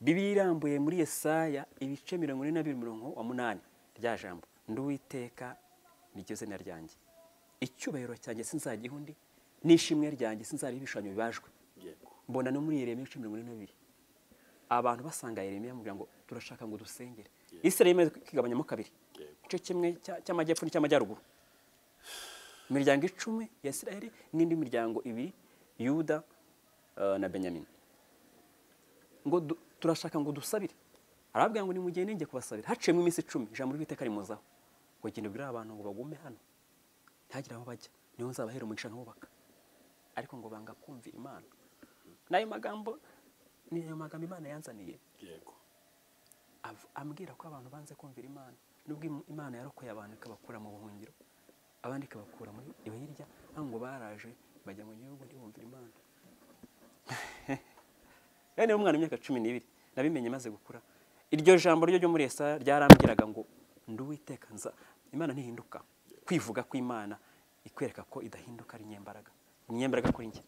Bibiliya irambuye muri Yesaya ibice 42 umurongo wa 8, rya jambo: Nduwiteka niryo zina ryanjye, icyubahiro cyanjye sinzagiha undi, n'ishimwe ryanjye sinzariha ibishushanyo bibajwe. Yego. Mbona no muri Yeremiya ibice 42, abantu basanga Yeremiya bamubwira ngo turashaka ngo dusengere. Isirayeli imaze kwigabanyamo kabiri, Yego. igice kimwe cy'amajyepfo n'icy'amajyaruguru, imiryango 10 ya Isirayeli n'indi miryango 2, Yuda na Benyamini. Ngo turashaka ngo dusabire. Arababwira ngo nimugende njye kubasabira. Haciyemo iminsi 10, ijambo ry'Uwiteka rimuzaho ngo genda ubwire abantu ngo bagume hano, ntihagire aho bajya, niho nzabahera umugisha nkabubaka. Ariko ngo banga kumvira Imana. N'ayo magambo ni ayo magambo Imana yanzaniye. Yego. Ambwira ko abantu banze kumvira Imana, nubwo Imana yarokoye abantu ikabakura mu buhungiro, abandi ikabakura muri iba hirya, ngo baraje bajya mu gihugu ntibumvira Imana. Yari umwana w'imyaka 12, nabimenye maze gukura. Iryo jambo ryo muri Yesaya ryarambwiraga ngo Nduwiteka nza, Imana ntihinduka. Kwivuga kw'Imana ikwereka ko idahinduka, ari nyembaraga, nyembaraga kuri njye.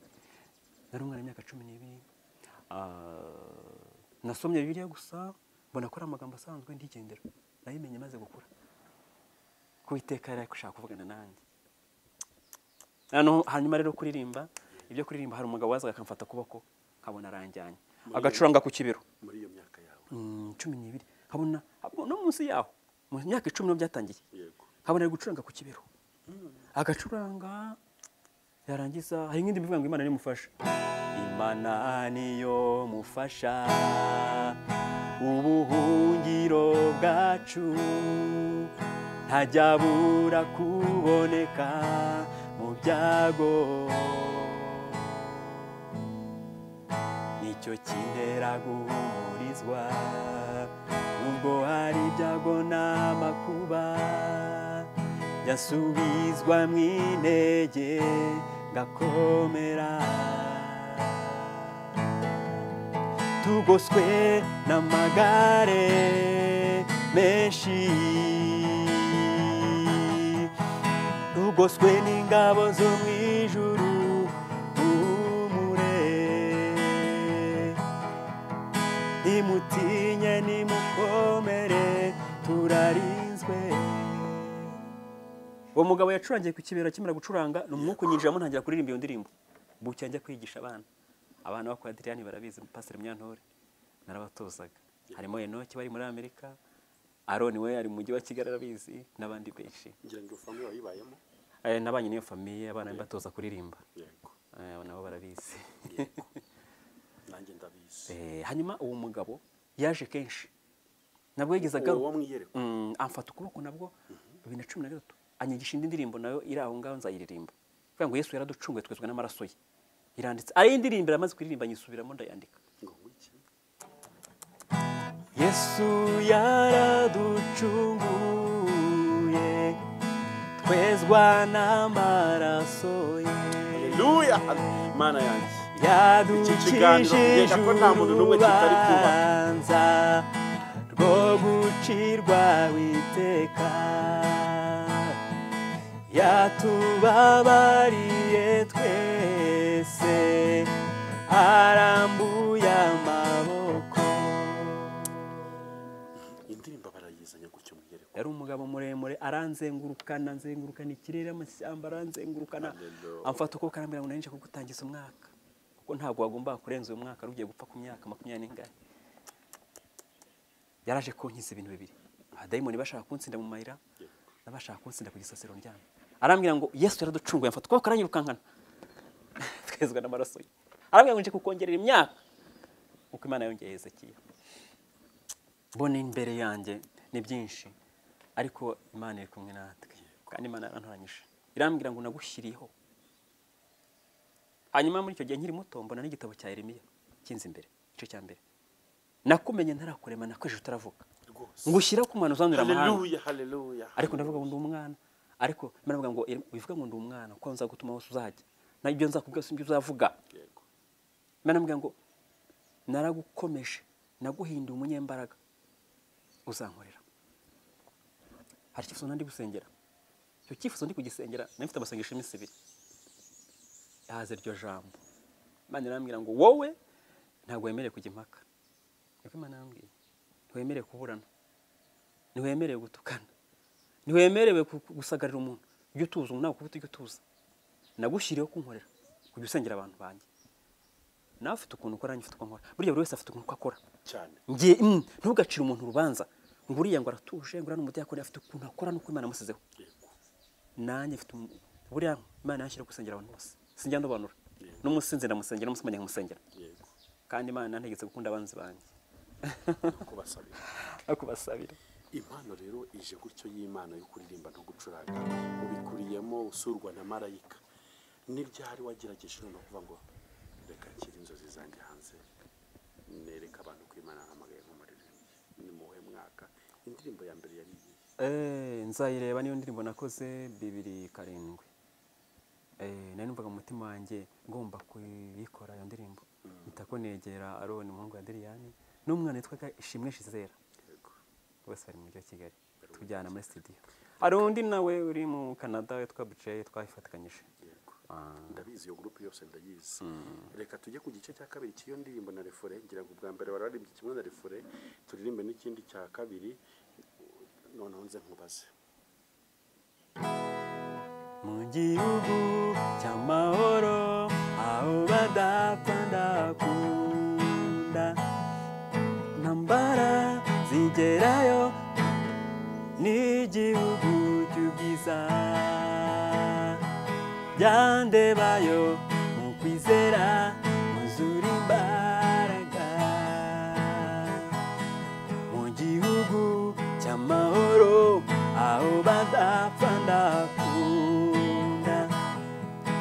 Nari umwana w'imyaka 12, nasomye Bibiliya gusa mbona ko ari amagambo asanzwe, ndigendera. Nabimenye maze gukura ko Uwiteka yari gushaka kuvugana nanjye. Hanyuma rero kuririmba, ibyo kuririmba, hari umugabo wazaga akamfata ukuboko nkabona aranjyanye, agacuranga ku kibero. Muri iyo myaka yawe? 12, nkabona no munsi yaho mu myaka 10 no byatangiye. Yego. Nkabona ari gucuranga ku kibero, agacuranga, yarangiza hari nk'indi mivuga ngo Imana nimufasha, Imana niyo mufasha, ubuhungiro bwacu, ntajya abura kuboneka mu byago, nicyo kintera guhumurizwa nubwo hari ibyago n'amakuba, yasubizwa mu intege ngakomera. Tugoswe n'amagare menshi, tugoswe n'ingabo zo mu ijuru, uhumure, nimutinye nimukomere, turarinzwe. Uwo mugabo yacurangiye ku kibero, akimara gucuranga ni umwuka unyinjiramo, ntangira kuririmba iyo ndirimbo. Bucya njya kwigisha abana, abana ba kwa Adrian barabizi, Pastor Munyantore. Narabatozaga. Harimo Enoki bari muri Amerika, Aroni we ari mu mujyi wa Kigali arabizi, n'abandi benshi. Ngira ngo famille wayibayemo? Nabanye n'iyo famille, abana mbatoza kuririmba. Yego. Nabo barabizi. Yego. Nanjye ndabizi. Hanyuma uwo mugabo yaje kenshi. Nabwo yigeze agaruka amfata ukuboko nabwo 2013 anyigisha indi ndirimbo nayo iri aho ngaho nzayiririmba. Kuvuga ngo Yesu yaraducunguye twezwe n'amaraso ye. Iranditse. Ari indirimbo iramaze kuririmba nyisubiramo ndayandika. Ngo wiki? Yesu yaraducunguye twezwa n'amaraso ye. Haleluya! Mana yanjye. Yadukijije urubanza rwo gucirwa witeka, yatubabariye twese arambuye amaboko. Indirimbo barayizanye gutyo mwiyereko. Yari umugabo muremure aranzengurukana nzengurukana ikirere amashyamba aranzengurukana, amfata ukuboko arambwira ngo nari kugutangiza umwaka, kuko ntabwo wagomba kurenza uyu mwaka rugiye gupfa ku myaka 24. Yaraje kunkiza ibintu bibiri. Abadayimoni bashaka kunsinda mu mayira, n'abashaka kunsinda ku gisasero ndyamye. Arambwira ngo Yesu yaraducunguye, amfata ukuboko aranyirukankana twezwa n'amaraso ye. Arambwira ngo nje kukongerera imyaka uko Imana yongeye Hezekiya. Mbona imbere yanjye ni byinshi, ariko Imana iri kumwe natwe, kandi Imana yarantoranyije. Irambwira ngo nagushyiriyeho. Hanyuma muri icyo gihe nkiri muto mbona n'igitabo cya Yeremiya kinze imbere, igice cya mbere. Nakumenye ntarakurema, nakweje utaravuka, ngushyira ku mwana uzanura amahanga. Haleluya, haleluya. Ariko ndavuga ngo ndi umwana, ariko Imana ivuga ngo wivuga ngo ndi umwana kuko nzagutuma hose uzajya, nabyo nzakubwira sibyo uzavuga. Yego. Imana ivuga ngo naragukomeje, naguhinduye umunyembaraga, uzankorera. Hari icyifuzo nandi gusengera, icyo cyifuzo ndi kugisengera nari mfite amasengesho y'iminsi ibiri. Yahaze iryo jambo. Imana irambwira ngo wowe ntabwo wemerewe kujya impaka. Niko Imana yambwiye. Ntiwemerewe kuburana, ntiwemerewe gutukana, ntiwemerewe gusagarira umuntu. Ujye utuza, umuntu nagukubita ujye utuza. Nagushyiriyeho kunkorera, kujya usengera abantu banjye. Nawe ufite ukuntu ukora, nanjye mfite uko nkora. Burya buri wese afite ukuntu akora. Cyane. Ngiye ntugacire umuntu urubanza ngo uriya ngo aratuje, ngo uriya ni umudiyakoni, afite ukuntu akora n'uko Imana yamusizeho. Nanjye mfite buriya Imana yanshyiriyeho gusengera abantu bose. Sinjya ndobanura. N'umusinzi ndamusengera, n'umusambanyi nkamusengera. Yego. Kandi Imana yantegetse gukunda abanzi banjye. Kubasabira. Kubasabira. Impano rero ije gutyo y'Imana yo kuririmba no gucuranga, ubikuriyemo usurwa na marayika. Ni ryari wagerageje no kuvuga ngo reka nshyire inzozi zanjye hanze, nereka abantu ko Imana yahamagaye nk'umuririmbyi? Ni muhe mwaka indirimbo ya mbere yari iyihe? Nzayireba niyo ndirimbo nakoze 2007. Nari numvaga mu mutima wanjye ngomba kuyikora iyo ndirimbo. Mpita ko negera Aroni umuhungu wa Adiriyani n'umwana witwaga Ishimwe Shizera. Bose bari mu mujyi wa Kigali, tujyana muri studio. Hari undi nawe uri mu Canada witwa Buceye twayifatikanyije. Ndabizi iyo groupe yose ndayizi. Reka tujye ku gice cya kabiri cy'iyo ndirimbo na refore. Ngira ngo ubwa mbere wararimbye kimwe na refore, turirimbe n'ikindi cya kabiri, noneho nze nkubaze. Mu gihugu cy'amahoro aho badapfa ndakunda, ntambara zigerayo, n'igihugu cy'ubwiza byandebayo, mu kwizera muzura imbaraga. Mu gihugu cy'amahoro aho badapfa ndakunda,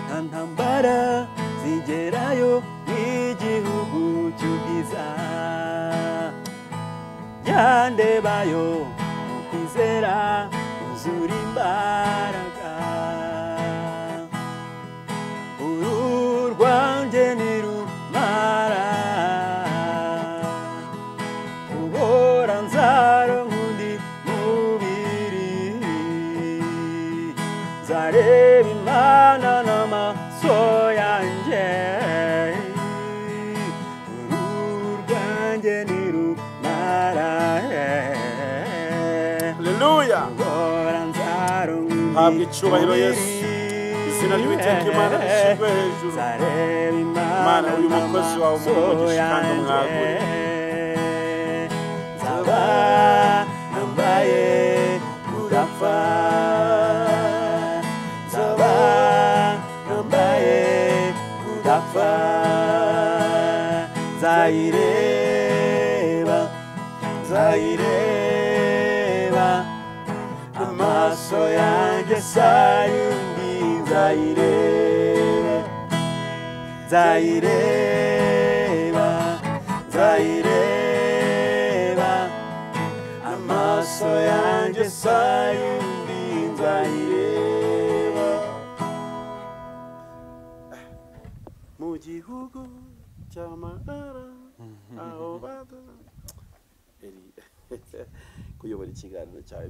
nta ntambara zigerayo, n'igihugu cy'ubwiza byandebayo, mu kwizera muzura imbaraga. Uru rwanjye ntirumara kubora, nzaronka undi mubiri, nzareba Imana n'amaso yanjye. Uru rwanjye ntirumara. Haleluya! Habwa icyubahiro Yesu. Izina ry'Uwiteka Imana rishyirwe hejuru. Mana, uyu mukozi wawe umuhe umugisha kandi umwagure. Nzayireba amaso yanjye sayundi, nzayireba, nzayireba, nzayireba amaso yanjye sayundi, nzayireba. Mu gihugu cy'amahara aho bada. Eri, kuyobora ikiganiro cyawe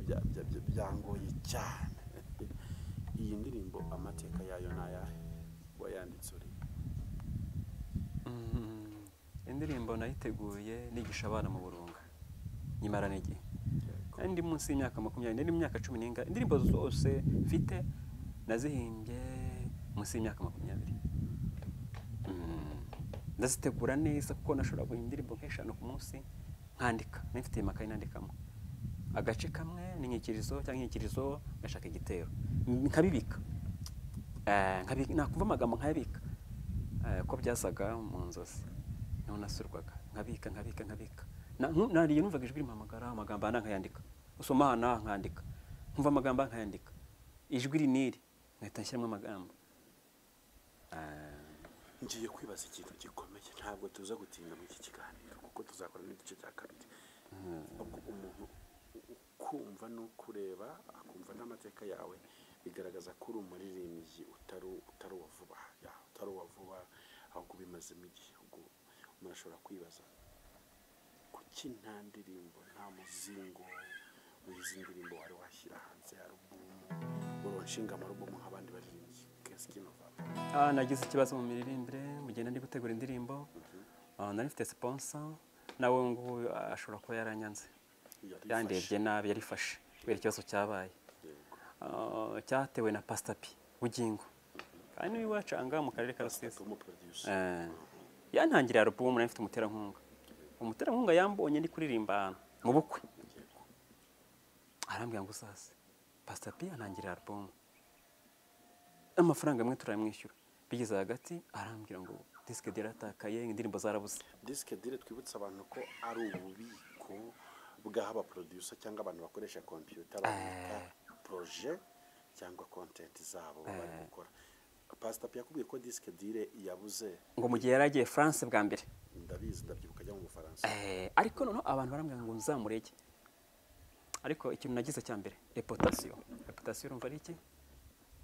byangoye cyane. Iyi ndirimbo amateka yayo ni ayahe? Wayanditse uri? Indirimbo nayiteguye nigisha abana mu Burunga, nyimarana igihe ndi munsi y'imyaka 20, nari mu myaka 10 n'inga. Indirimbo zose mfite nazihimbye munsi y'imyaka 20. Ndazitegura neza kuko nashobora guhimba indirimbo nk'eshanu ku munsi, nkandika nifite amakayi nandikamo agace kamwe n'inyikirizo cyangwa inyikirizo, ngashaka igitero nkabibika, nakumva amagambo nkayabika, ko byasaga mu nzozi niho nasurwaga, nkabika nkabika nkabika. Nariye numvaga ijwi rimpamagara, amagambo aha nkayandika, usoma aha n'aha nkandika, nkumva amagambo aha nkayandika, ijwi iri n'iri nkahita nshyiramo amagambo. Ngiye kwibaza ikintu gikomeye, ntabwo tuza gutinda muri iki kiganiro kuko tuzakora n'igice cya kabiri. Ubwo umuntu ukumva n'ukureba akumva n'amateka yawe bigaragaza ko uri umuririmbyi utari uwa vuba, utari uwa vuba, ahubwo ubimazemo igihe. Ubwo umuntu ashobora kwibaza kuki nta ndirimbo, nta muzingo w'izi ndirimbo wari washyira hanze ya alubumu, uronshinga amarubumu nk'abandi baririmbyi. Nagize ikibazo mu miririmbire mu gihe nari gutegura indirimbo. Nari mfite sponsor, nawe ngubu ashobora kuba yaranyanze, yandebye nabi, yarifashe kubera ikibazo cyabaye cyatewe na Pastor P Bugingo, kandi niwe wacanga mu karere ka Rusizi. Yantangiriye alubumu, nari mfite umuterankunga. Umuterankunga yambonye ndi kuririmba ahantu mu bukwe, arambwira ngo uzaze. Pastor P antangiriye alubumu, amafaranga amwe turamwishyura, bigeze hagati arambwira ngo disque dur yaratakaye, indirimbo zarabuze. Disque dur, twibutsa abantu ko ari ububiko bw'aho producer cyangwa abantu bakoresha computer babika projet cyangwa content zabo bari gukora. Pastor P yakubwiye ko disque dur yabuze ngo mu gihe yari agiye France bwa mbere. Ndabizi, ndabyibuka ajya mu Bufaransa. Ariko noneho abantu barambwira ngo nzamurege. Ariko ikintu nagize cya mbere, reputation. Reputation urumva ari iki?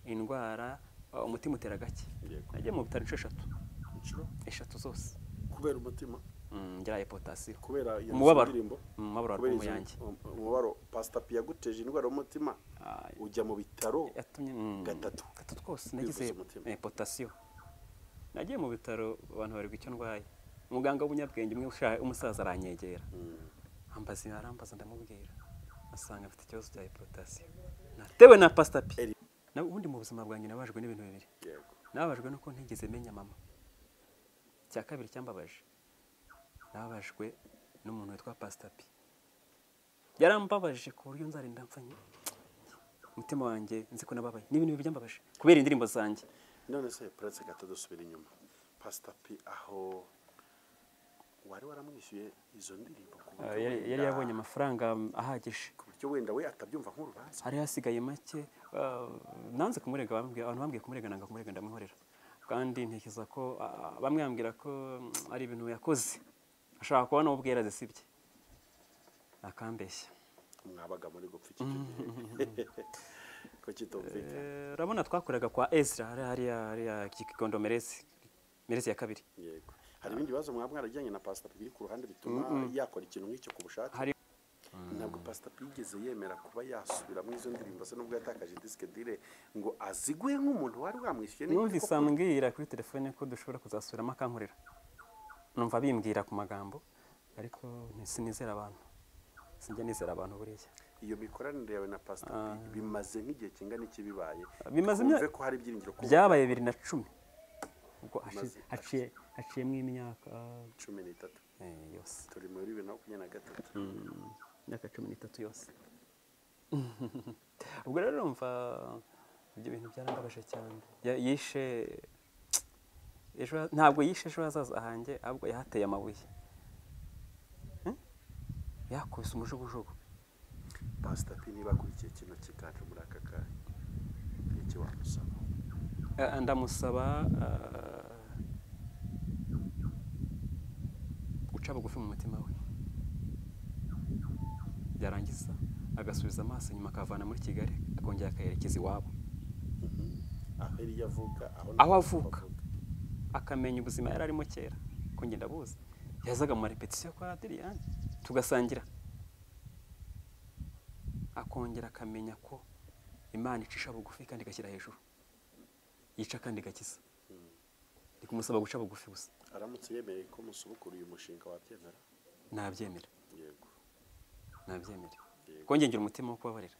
Indwara, umutima utera gake. Nagiye mu bitaro inshuro 3. Inshuro 3 zose. Kubera umutima? Ngira reputation. Kubera iyo ndirimbo? Umubabaro wa yanjye. Umubabaro Pastor P yaguteje indwara y'umutima, ujya mu bitaro yatumye gatatu. Gatatu twose nagize reputation. Nagiye mu bitaro abantu bari icyo ndwaye. Umuganga w'umunyabwenge umwe umusaza aranyegera. Ambaza arambaza ndamubwira. Asanga afite ikibazo cya reputation. Natewe na Pastor P. Na ubundi mu buzima bwanjye nabajwe n'ibintu bibiri. Nababajwe nuko ntigeze menya mama. Cya kabiri cyambabaje, nababajwe n'umuntu witwa Pastor P. Yarambabaje ku buryo nzarinda mfanye umutima wanjye nzi ko nababaye. Ni ibintu byambabaje kubera indirimbo zanjye. None se pretse gato dusubira inyuma, Pastor P aho wari waramwishyuye izo ndirimbo ku buryo yari yabonye amafaranga ahagije, ku buryo wenda we atabyumva nk'urubanza, hari hasigaye make. Nanze kumurega, abantu bambwiye kumurega, nanga kumurega, ndamwihorera. Kandi ntekereza ko bamwe bambwira ko ari ibintu yakoze, ashaka kuba n'ubwo yarazisibye akambeshya. Mwabaga muri gupfa iki gihe ko kitumvikana? Urabona twakoraga kwa Ezra hariya Kikondo Merezi ya kabiri. Yego. Hari ibindi bibazo mwaba mwarajyanye na Pastor P biri ku ruhande bituma yakora ikintu nk'icyo ku bushake? Ntabwo Pastor P yigeze yemera kuba yasubira muri izo ndirimbo se nubwo yatakaje disque dur ngo aziguye nk'umuntu wari wamwishyuye. Numvise ambwira kuri telefone ko dushobora kuzasubiramo akankorera, numva bimbwira ku magambo, ariko sinizera abantu, sinjya nizera abantu buriya. Iyo mikoranire yawe na Pastor P bimaze nk'igihe kingana iki bibaye? Bimaze ko hari ibyiringiro ko byabaye 2010, ubwo haciyemo imyaka 13 yose. Turi muri 2023. Imyaka 13 yose. Ubwo rero urumva ibyo bintu byarambabaje cyane. Yishe ejo, ntabwo yishe ejo hazaza hanjye, ahubwo yahateye amabuye. Yakubise umujugujugu. Pastor P niba akurikiye kino kiganiro muri aka kanya, iki wamusaba? Ndamusaba guca bugufi mu mutima we, yarangiza agasubiza amaso inyuma akavana muri Kigali akongera akayerekeza iwabo aho avuka, akamenya ubuzima yari arimo kera. Ko ngenda buzi yazaga mu marepetition kwa Adrian tugasangira, akongera akamenya ko Imana icisha bugufi kandi igashyira hejuru, yica kandi igakiza. Ndi kumusaba guca bugufi gusa. Aramutse yemeye ko musubukura uyu mushinga wabyemera? Nabyemera. Yego, nabyemera. Ko ngira umutima wo kubabarira.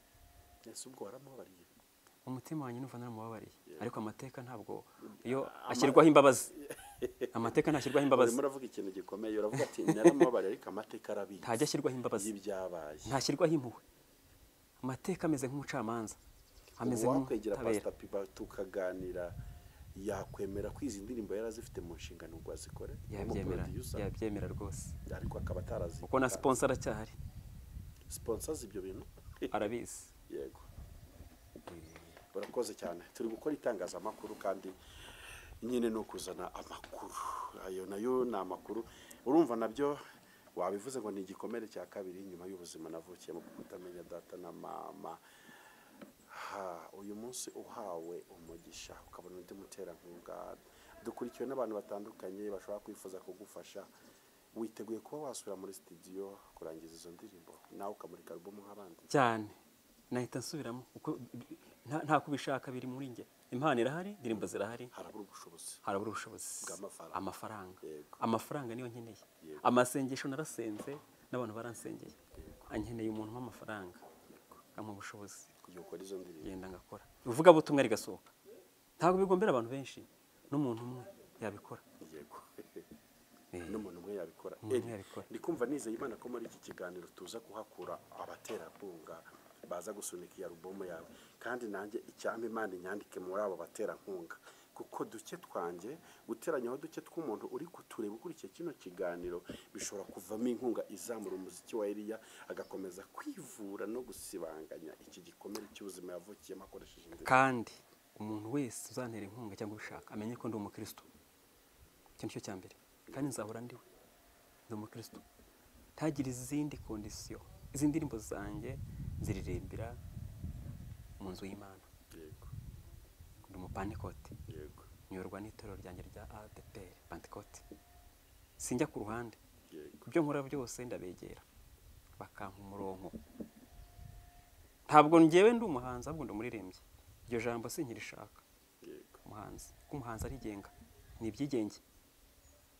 Ese ubwo waramubabariye? Umutima wanjye numva naramubabariye, ariko amateka ntabwo iyo ashyirwaho imbabazi. Amateka ntashyirwaho imbabazi. Urimo uravuga ikintu gikomeye, uravuga ati naramubabariye ariko amateka arabizi. Ntajya ashyirwaho imbabazi y'ibyabaye. Ntashyirwaho impuhwe. Amateka ameze nk'umucamanza, ameze nk'uwakwegera Pastor P tukaganira, yakwemera ko izi ndirimbo yarazifite mu nshingano ngo azikore? Yabyemera, yabyemera rwose, ariko akaba atarazi kuko na sponsor aracyahari. Sponsors ibyo bintu arabizi. Yego, urakoze cyane. Turi gukora itangazamakuru kandi nyine no kuzana amakuru, ayo nayo ni amakuru. Urumva nabyo wabivuze ngo ni igikomere cya kabiri nyuma y'ubuzima navukiye mu kutamenya data na mama. Ha, uyu munsi uhawe umugisha ukabona undi muterankunga, dukurikiwe n'abantu batandukanye bashobora kwifuza kugufasha, witeguye kuba wasubira muri studio kurangiza izo ndirimbo nawe ukamurika album nk'abandi? Cyane, nahita nsubiramo kuko nta kubishaka biri muri nge. Impano irahari, indirimbo zirahari, harabura ubushobozi. Harabura ubushobozi bw'amafaranga. Amafaranga, amafaranga niyo nkeneye. Amasengesho narasenze n'abantu baransengeye, ankeneye umuntu w'amafaranga ampa ubushobozi kugira ukora izo ndirimbo. Genda ngakora uvuga butumwa rigasohoka. Ntabwo bigombera abantu benshi, n'umuntu umwe yabikora. Yego, n'umuntu umwe yabikora. Ndi kumva nizeye Imana ko muri iki kiganiro tuza kuhakura abaterankunga baza gusunika iya album yawe, kandi nanjye icyampa Imana inyandike muri abo baterankunga, kuko duke twanjye guteranyaho duke tw'umuntu uri kutureba ukurikiye kino kiganiro bishobora kuvamo inkunga izamura umuziki wa Eliya agakomeza kwivura no gusibanganya iki gikomere cy'ubuzima yavukiyemo akoresheje indirimbo. Kandi umuntu wese uzantera inkunga cyangwa ubishaka amenye ko ndi umukristo. Icyo nicyo cya mbere, kandi nzahora ndiwe, ndi umukristo. Ntagire izindi kondisiyo. Izi ndirimbo zanjye ziririmbira mu nzu y'Imana. Yego, ndi umupantekote. Yego, nyoborwa n'itorero ryanjye rya ADEPR Pantekote. Sinjya ku ruhande. Yego, ibyo nkora byose ndabegera bakampa umurongo. Ntabwo ngewe ndi umuhanzi, ahubwo ndi umuririmbyi. Iryo jambo sinkirishaka. Yego, umuhanzi, kuko umuhanzi arigenga, ni ibyigenge.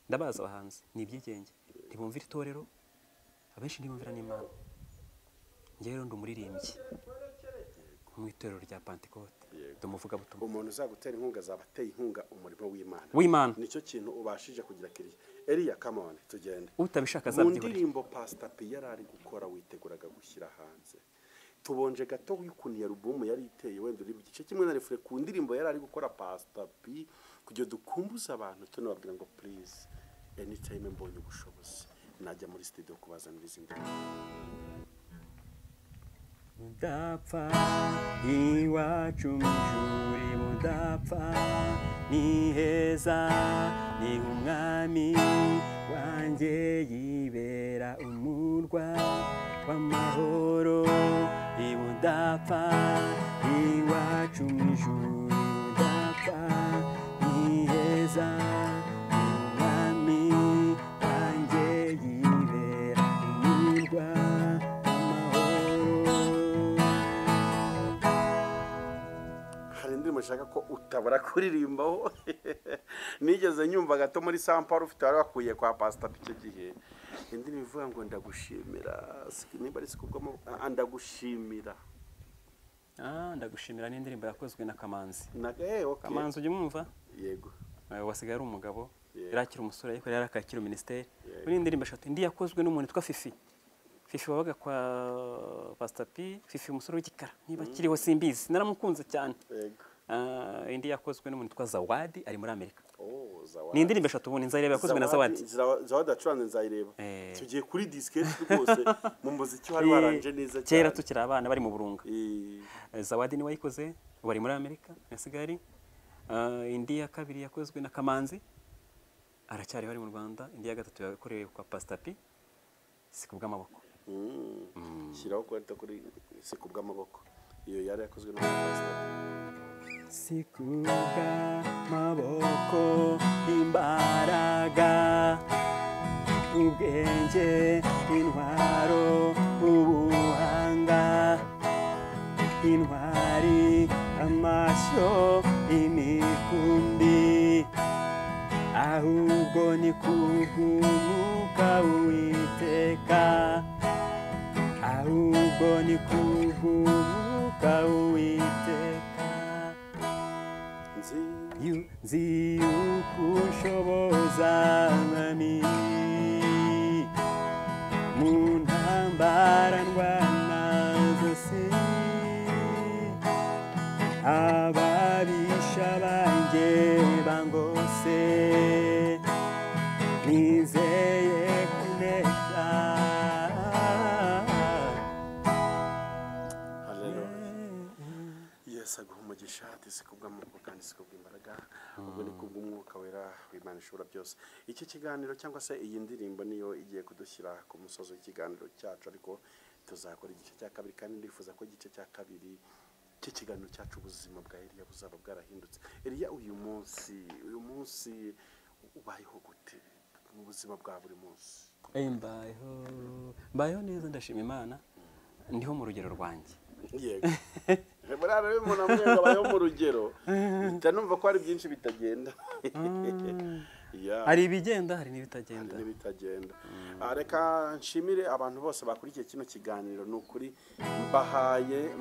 Ndabaza abahanzi, ni ibyigenge, ntibumvira itorero, abenshi ntibumvira n'Imana. Ngewe rero ndi umuririmbyi mu itorero rya Pantekote, ndi umuvugabutumwa. Umuntu uzagutera inkunga azaba ateye inkunga umurimo w'Imana. W'Imana nicyo kintu ubashije kugira kiriya. Eliya, come on, tugende. Utabishaka Mu azabyihorera. ndirimbo Pastor P yari ari gukora witeguraga gushyira hanze, tubonje gato wikuniye album yari iteye, wenda uri igice kimwe na refure ku ndirimbo yari ari gukora Pastor P, kugira dukumbuze abantu tunababwira ngo please anytime mbonye ubushobozi najya muri studio kubazanira izi ndirimbo. Mudapfa iwacu mu ijuru, mudapfa ni heza, ni umwami wanjye yibera umurwa w'amahoro. Mudapfa iwacu mu ijuru, mudapfa ni heza, ni umwami wanjye yibera umurwa w'amahoro. Hari indirimbo nshaka ko utabura kuririmbaho. Nigeze nyumva gato muri Samparo ufite wari wakuye kwa Pastor P icyo gihe, indirimbo ivuga ngo ndagushimira, nimba ari sikubwamo ndagushimira. Ndagushimira ni indirimbo yakozwe na Kamanzi. Okay. Kamanzi ujya umwumva? Yego. Wasigaye ari umugabo, Yego. yari akiri umusore ariko yari akakiri minisiteri. Yego. Muri indirimbo eshatu, indi yakozwe n'umuntu witwa Fifi. Fifi wabaga kwa Pastor P, Fifi umusore w'igikara, niba akiriho simbizi, naramukunze cyane. Yego. Indi yakozwe n'umuntu witwa Zawadi ari muri Amerika. Oh, Zawadi. Ni indirimbo eshatu ubundi Nzayireba yakozwe na Zawadi. Zawadi acuranze Nzayireba. Tugiye kuri diskette rwose mu muziki wari waranje neza cyane. Kera tukiri abana bari mu Burunga. Zawadi ni wayikoze bari muri Amerika na Kigali. Indi ya kabiri yakozwe na Kamanzi aracyari bari mu Rwanda. Indi ya gatatu yakorewe kwa Pastor P, si kubw'amaboko. Shyiraho kwita kuri si kubw'amaboko. Iyo yari yakozwe na Pastor P. Si kubw'amaboko imbaraga ubwenge intwaro ubuhanga intwari amashyo imikumbi ahubwo ni kubw'umwuka w'Uwiteka ahubwo ni kubw'umwuka w'Uwiteka nzi yuko ushoboza mwami mu ntambara ndwana zose ababisha banjye bangose nizeye kuneka. Haleluya. Yesu aguha umugisha si kubw'amaboko kandi si kubw'imbaraga ubwo ni kubw'umwuka wera w'Imana ishobora byose. Iki kiganiro cyangwa se iyi ndirimbo niyo igiye kudushyira ku musozo w'ikiganiro cyacu, ariko tuzakora igice cya kabiri kandi ndifuza ko igice cya kabiri cy'ikiganiro cyacu ubuzima bwa Eliya buzaba bwarahindutse. Eliya uyu munsi ubayeho gute mu buzima bwa buri munsi? Mbayeho neza ndashima Imana, ndiho mu rugero rwanjye. Yego. Murara umuntu amwenga abayeho mu rugero bitanumva ko hari byinshi bitagenda. Hari ibigenda hari n'ibitagenda. Reka nshimire abantu bose bakurikiye kino kiganiro. Ni ukuri mbahaye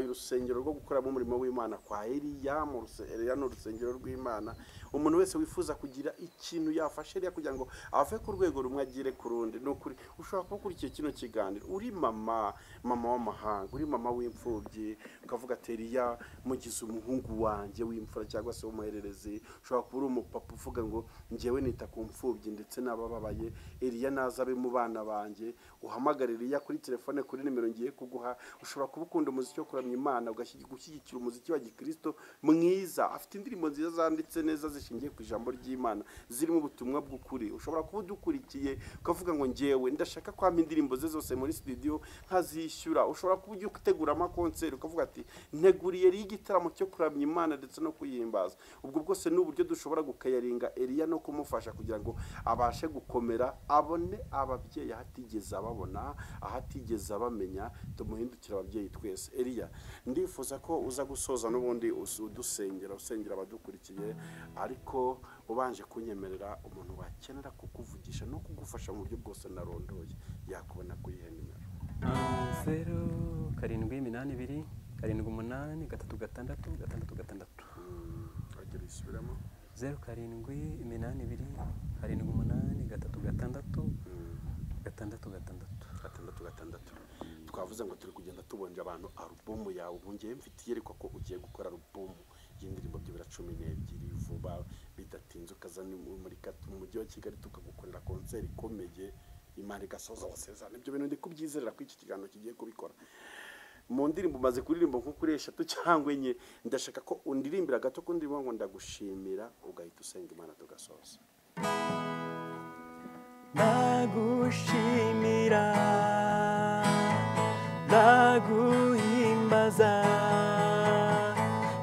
urusengero rwo gukoramo umurimo w'Imana kwa Eliya. Eliya ni urusengero rw'Imana. Umuntu wese wifuza kugira ikintu yafasha Eliya kugira ngo ave ku rwego rumwe agire ku rundi, ni ukuri ushobora kuba ukurikiye kino kiganiro uri mama w'amahanga, uri mama w'imfubyi, ukavuga ati Eliya mugize umuhungu wanjye w'imfura cyangwa se w'umuhererezi. Ushobora kuba uri umupapa uvuga ngo njyewe nita ku mfubyi ndetse n'abababaye, Eliya naza abe mu bana banjye. Uhamagare Eliya kuri telefone kuri nimero ngiye kuguha. Ushobora kuba ukunda umuziki wo kuramya Imana, ugashyigikira umuziki wa gikristo mwiza, afite indirimbo nziza zanditse neza zishingiye ku ijambo ry'Imana zirimo ubutumwa bw'ukuri. Ushobora kuba udukurikiye ukavuga ngo njyewe ndashaka kwampa indirimbo ze zose muri studio nkazishyura. Ushobora kuba ugiye gutegura amakonseri ukavuga ati nteguriye Eliya igitaramo cyo kuramya Imana ndetse no kuyihimbaza. Ubwo bwose ni uburyo dushobora gukayaringa Eliya no kumufasha kugira ngo abashe gukomera, abone ababyeyi ahatigeze ababona, ahatigeze abamenya, tumuhindukira ababyeyi twese. Eliya, ndifuza ko uza gusoza n'ubundi udusengera, usengera abadukurikiye, ariko ubanje kunyemerera umuntu wakenera kukuvugisha no kugufasha mu buryo bwose narondoye yakubona kuri iyi nimero. 0 7 8 2 7 8 3 6 6 6. Ongera isubiramo. 0 7 8 2 7 8 3 6 6 6 6 6. Twavuze ngo turi kugenda tubonje abantu alubumu yawe. Ubu ngiye mfitiye ariko ko ugiye gukora alubumu y'indirimbo byibura 12 vuba bidatinze, ukazana muri mu mujyi wa Kigali tukagukorera konseri ikomeye, Imana igasoza amasezerano. Ibyo bintu ndi kubyizerera ko iki kiganiro kigiye kubikora. Mu ndirimbo umaze kuririmba nko kuri 3 cyangwa 4, ndashaka ko undirimbira gato ku ndirimbo ngo ndagushimira, ugahita usenga Imana tugasoza. Ndagushimira, ndaguhimbaza,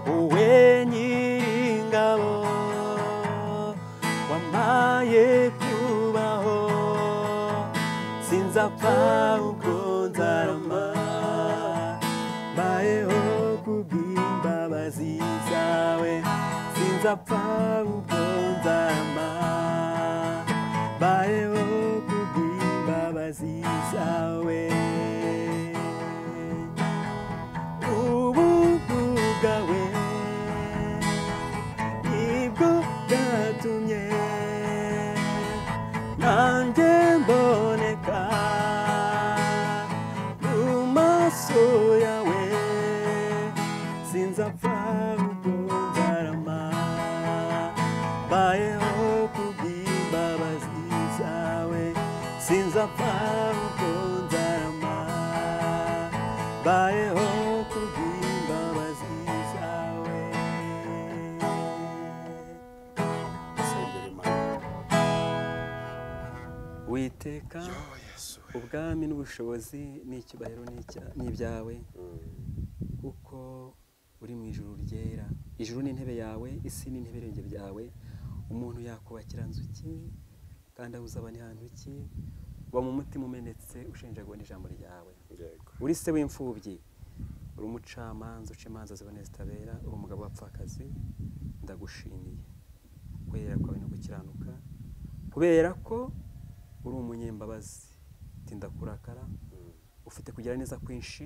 wowe Nyiringabo wampaye kubaho, sinzapfa ubwo nzarama, mbayeho kubw'imbabazi zawe, sinzapfa ubwo nzarama, mbayeho kubw'imbabazi zawe. Ubuntu bwawe nibwo bwatumye nanjye mboneka mu maso yawe, sinzapfa ubwo nzarama, mbayeho Uwiteka, Yo Yesu we. ubwami n'ubushobozi n'icyubahiro n'ibyawe, kuko uri mu ijuru ryera. Ijuru ni intebe yawe, isi ni intebe y'ibirenge byawe. Umuntu yakubakira nzu ki, kandi aho uzaba ni hantu ki? Uba mu mutima umenetse, ushenjaguwe n'ijambo ryawe. Yego. Uri se w'imfubyi, uri umucamanza uca imanza ziboneye zitabera, uri umugabo w'abapfakazi. Ndagushimiye kwera kwawe no gukiranuka, kubera ko uri umunyembabazi, tinda kurakara, ufite kugira neza kwinshi,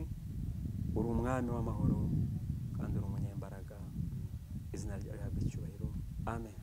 uri umwami w'amahoro kandi uri umunyembaraga. Izina ryawe rihabwe icyubahiro. Amen.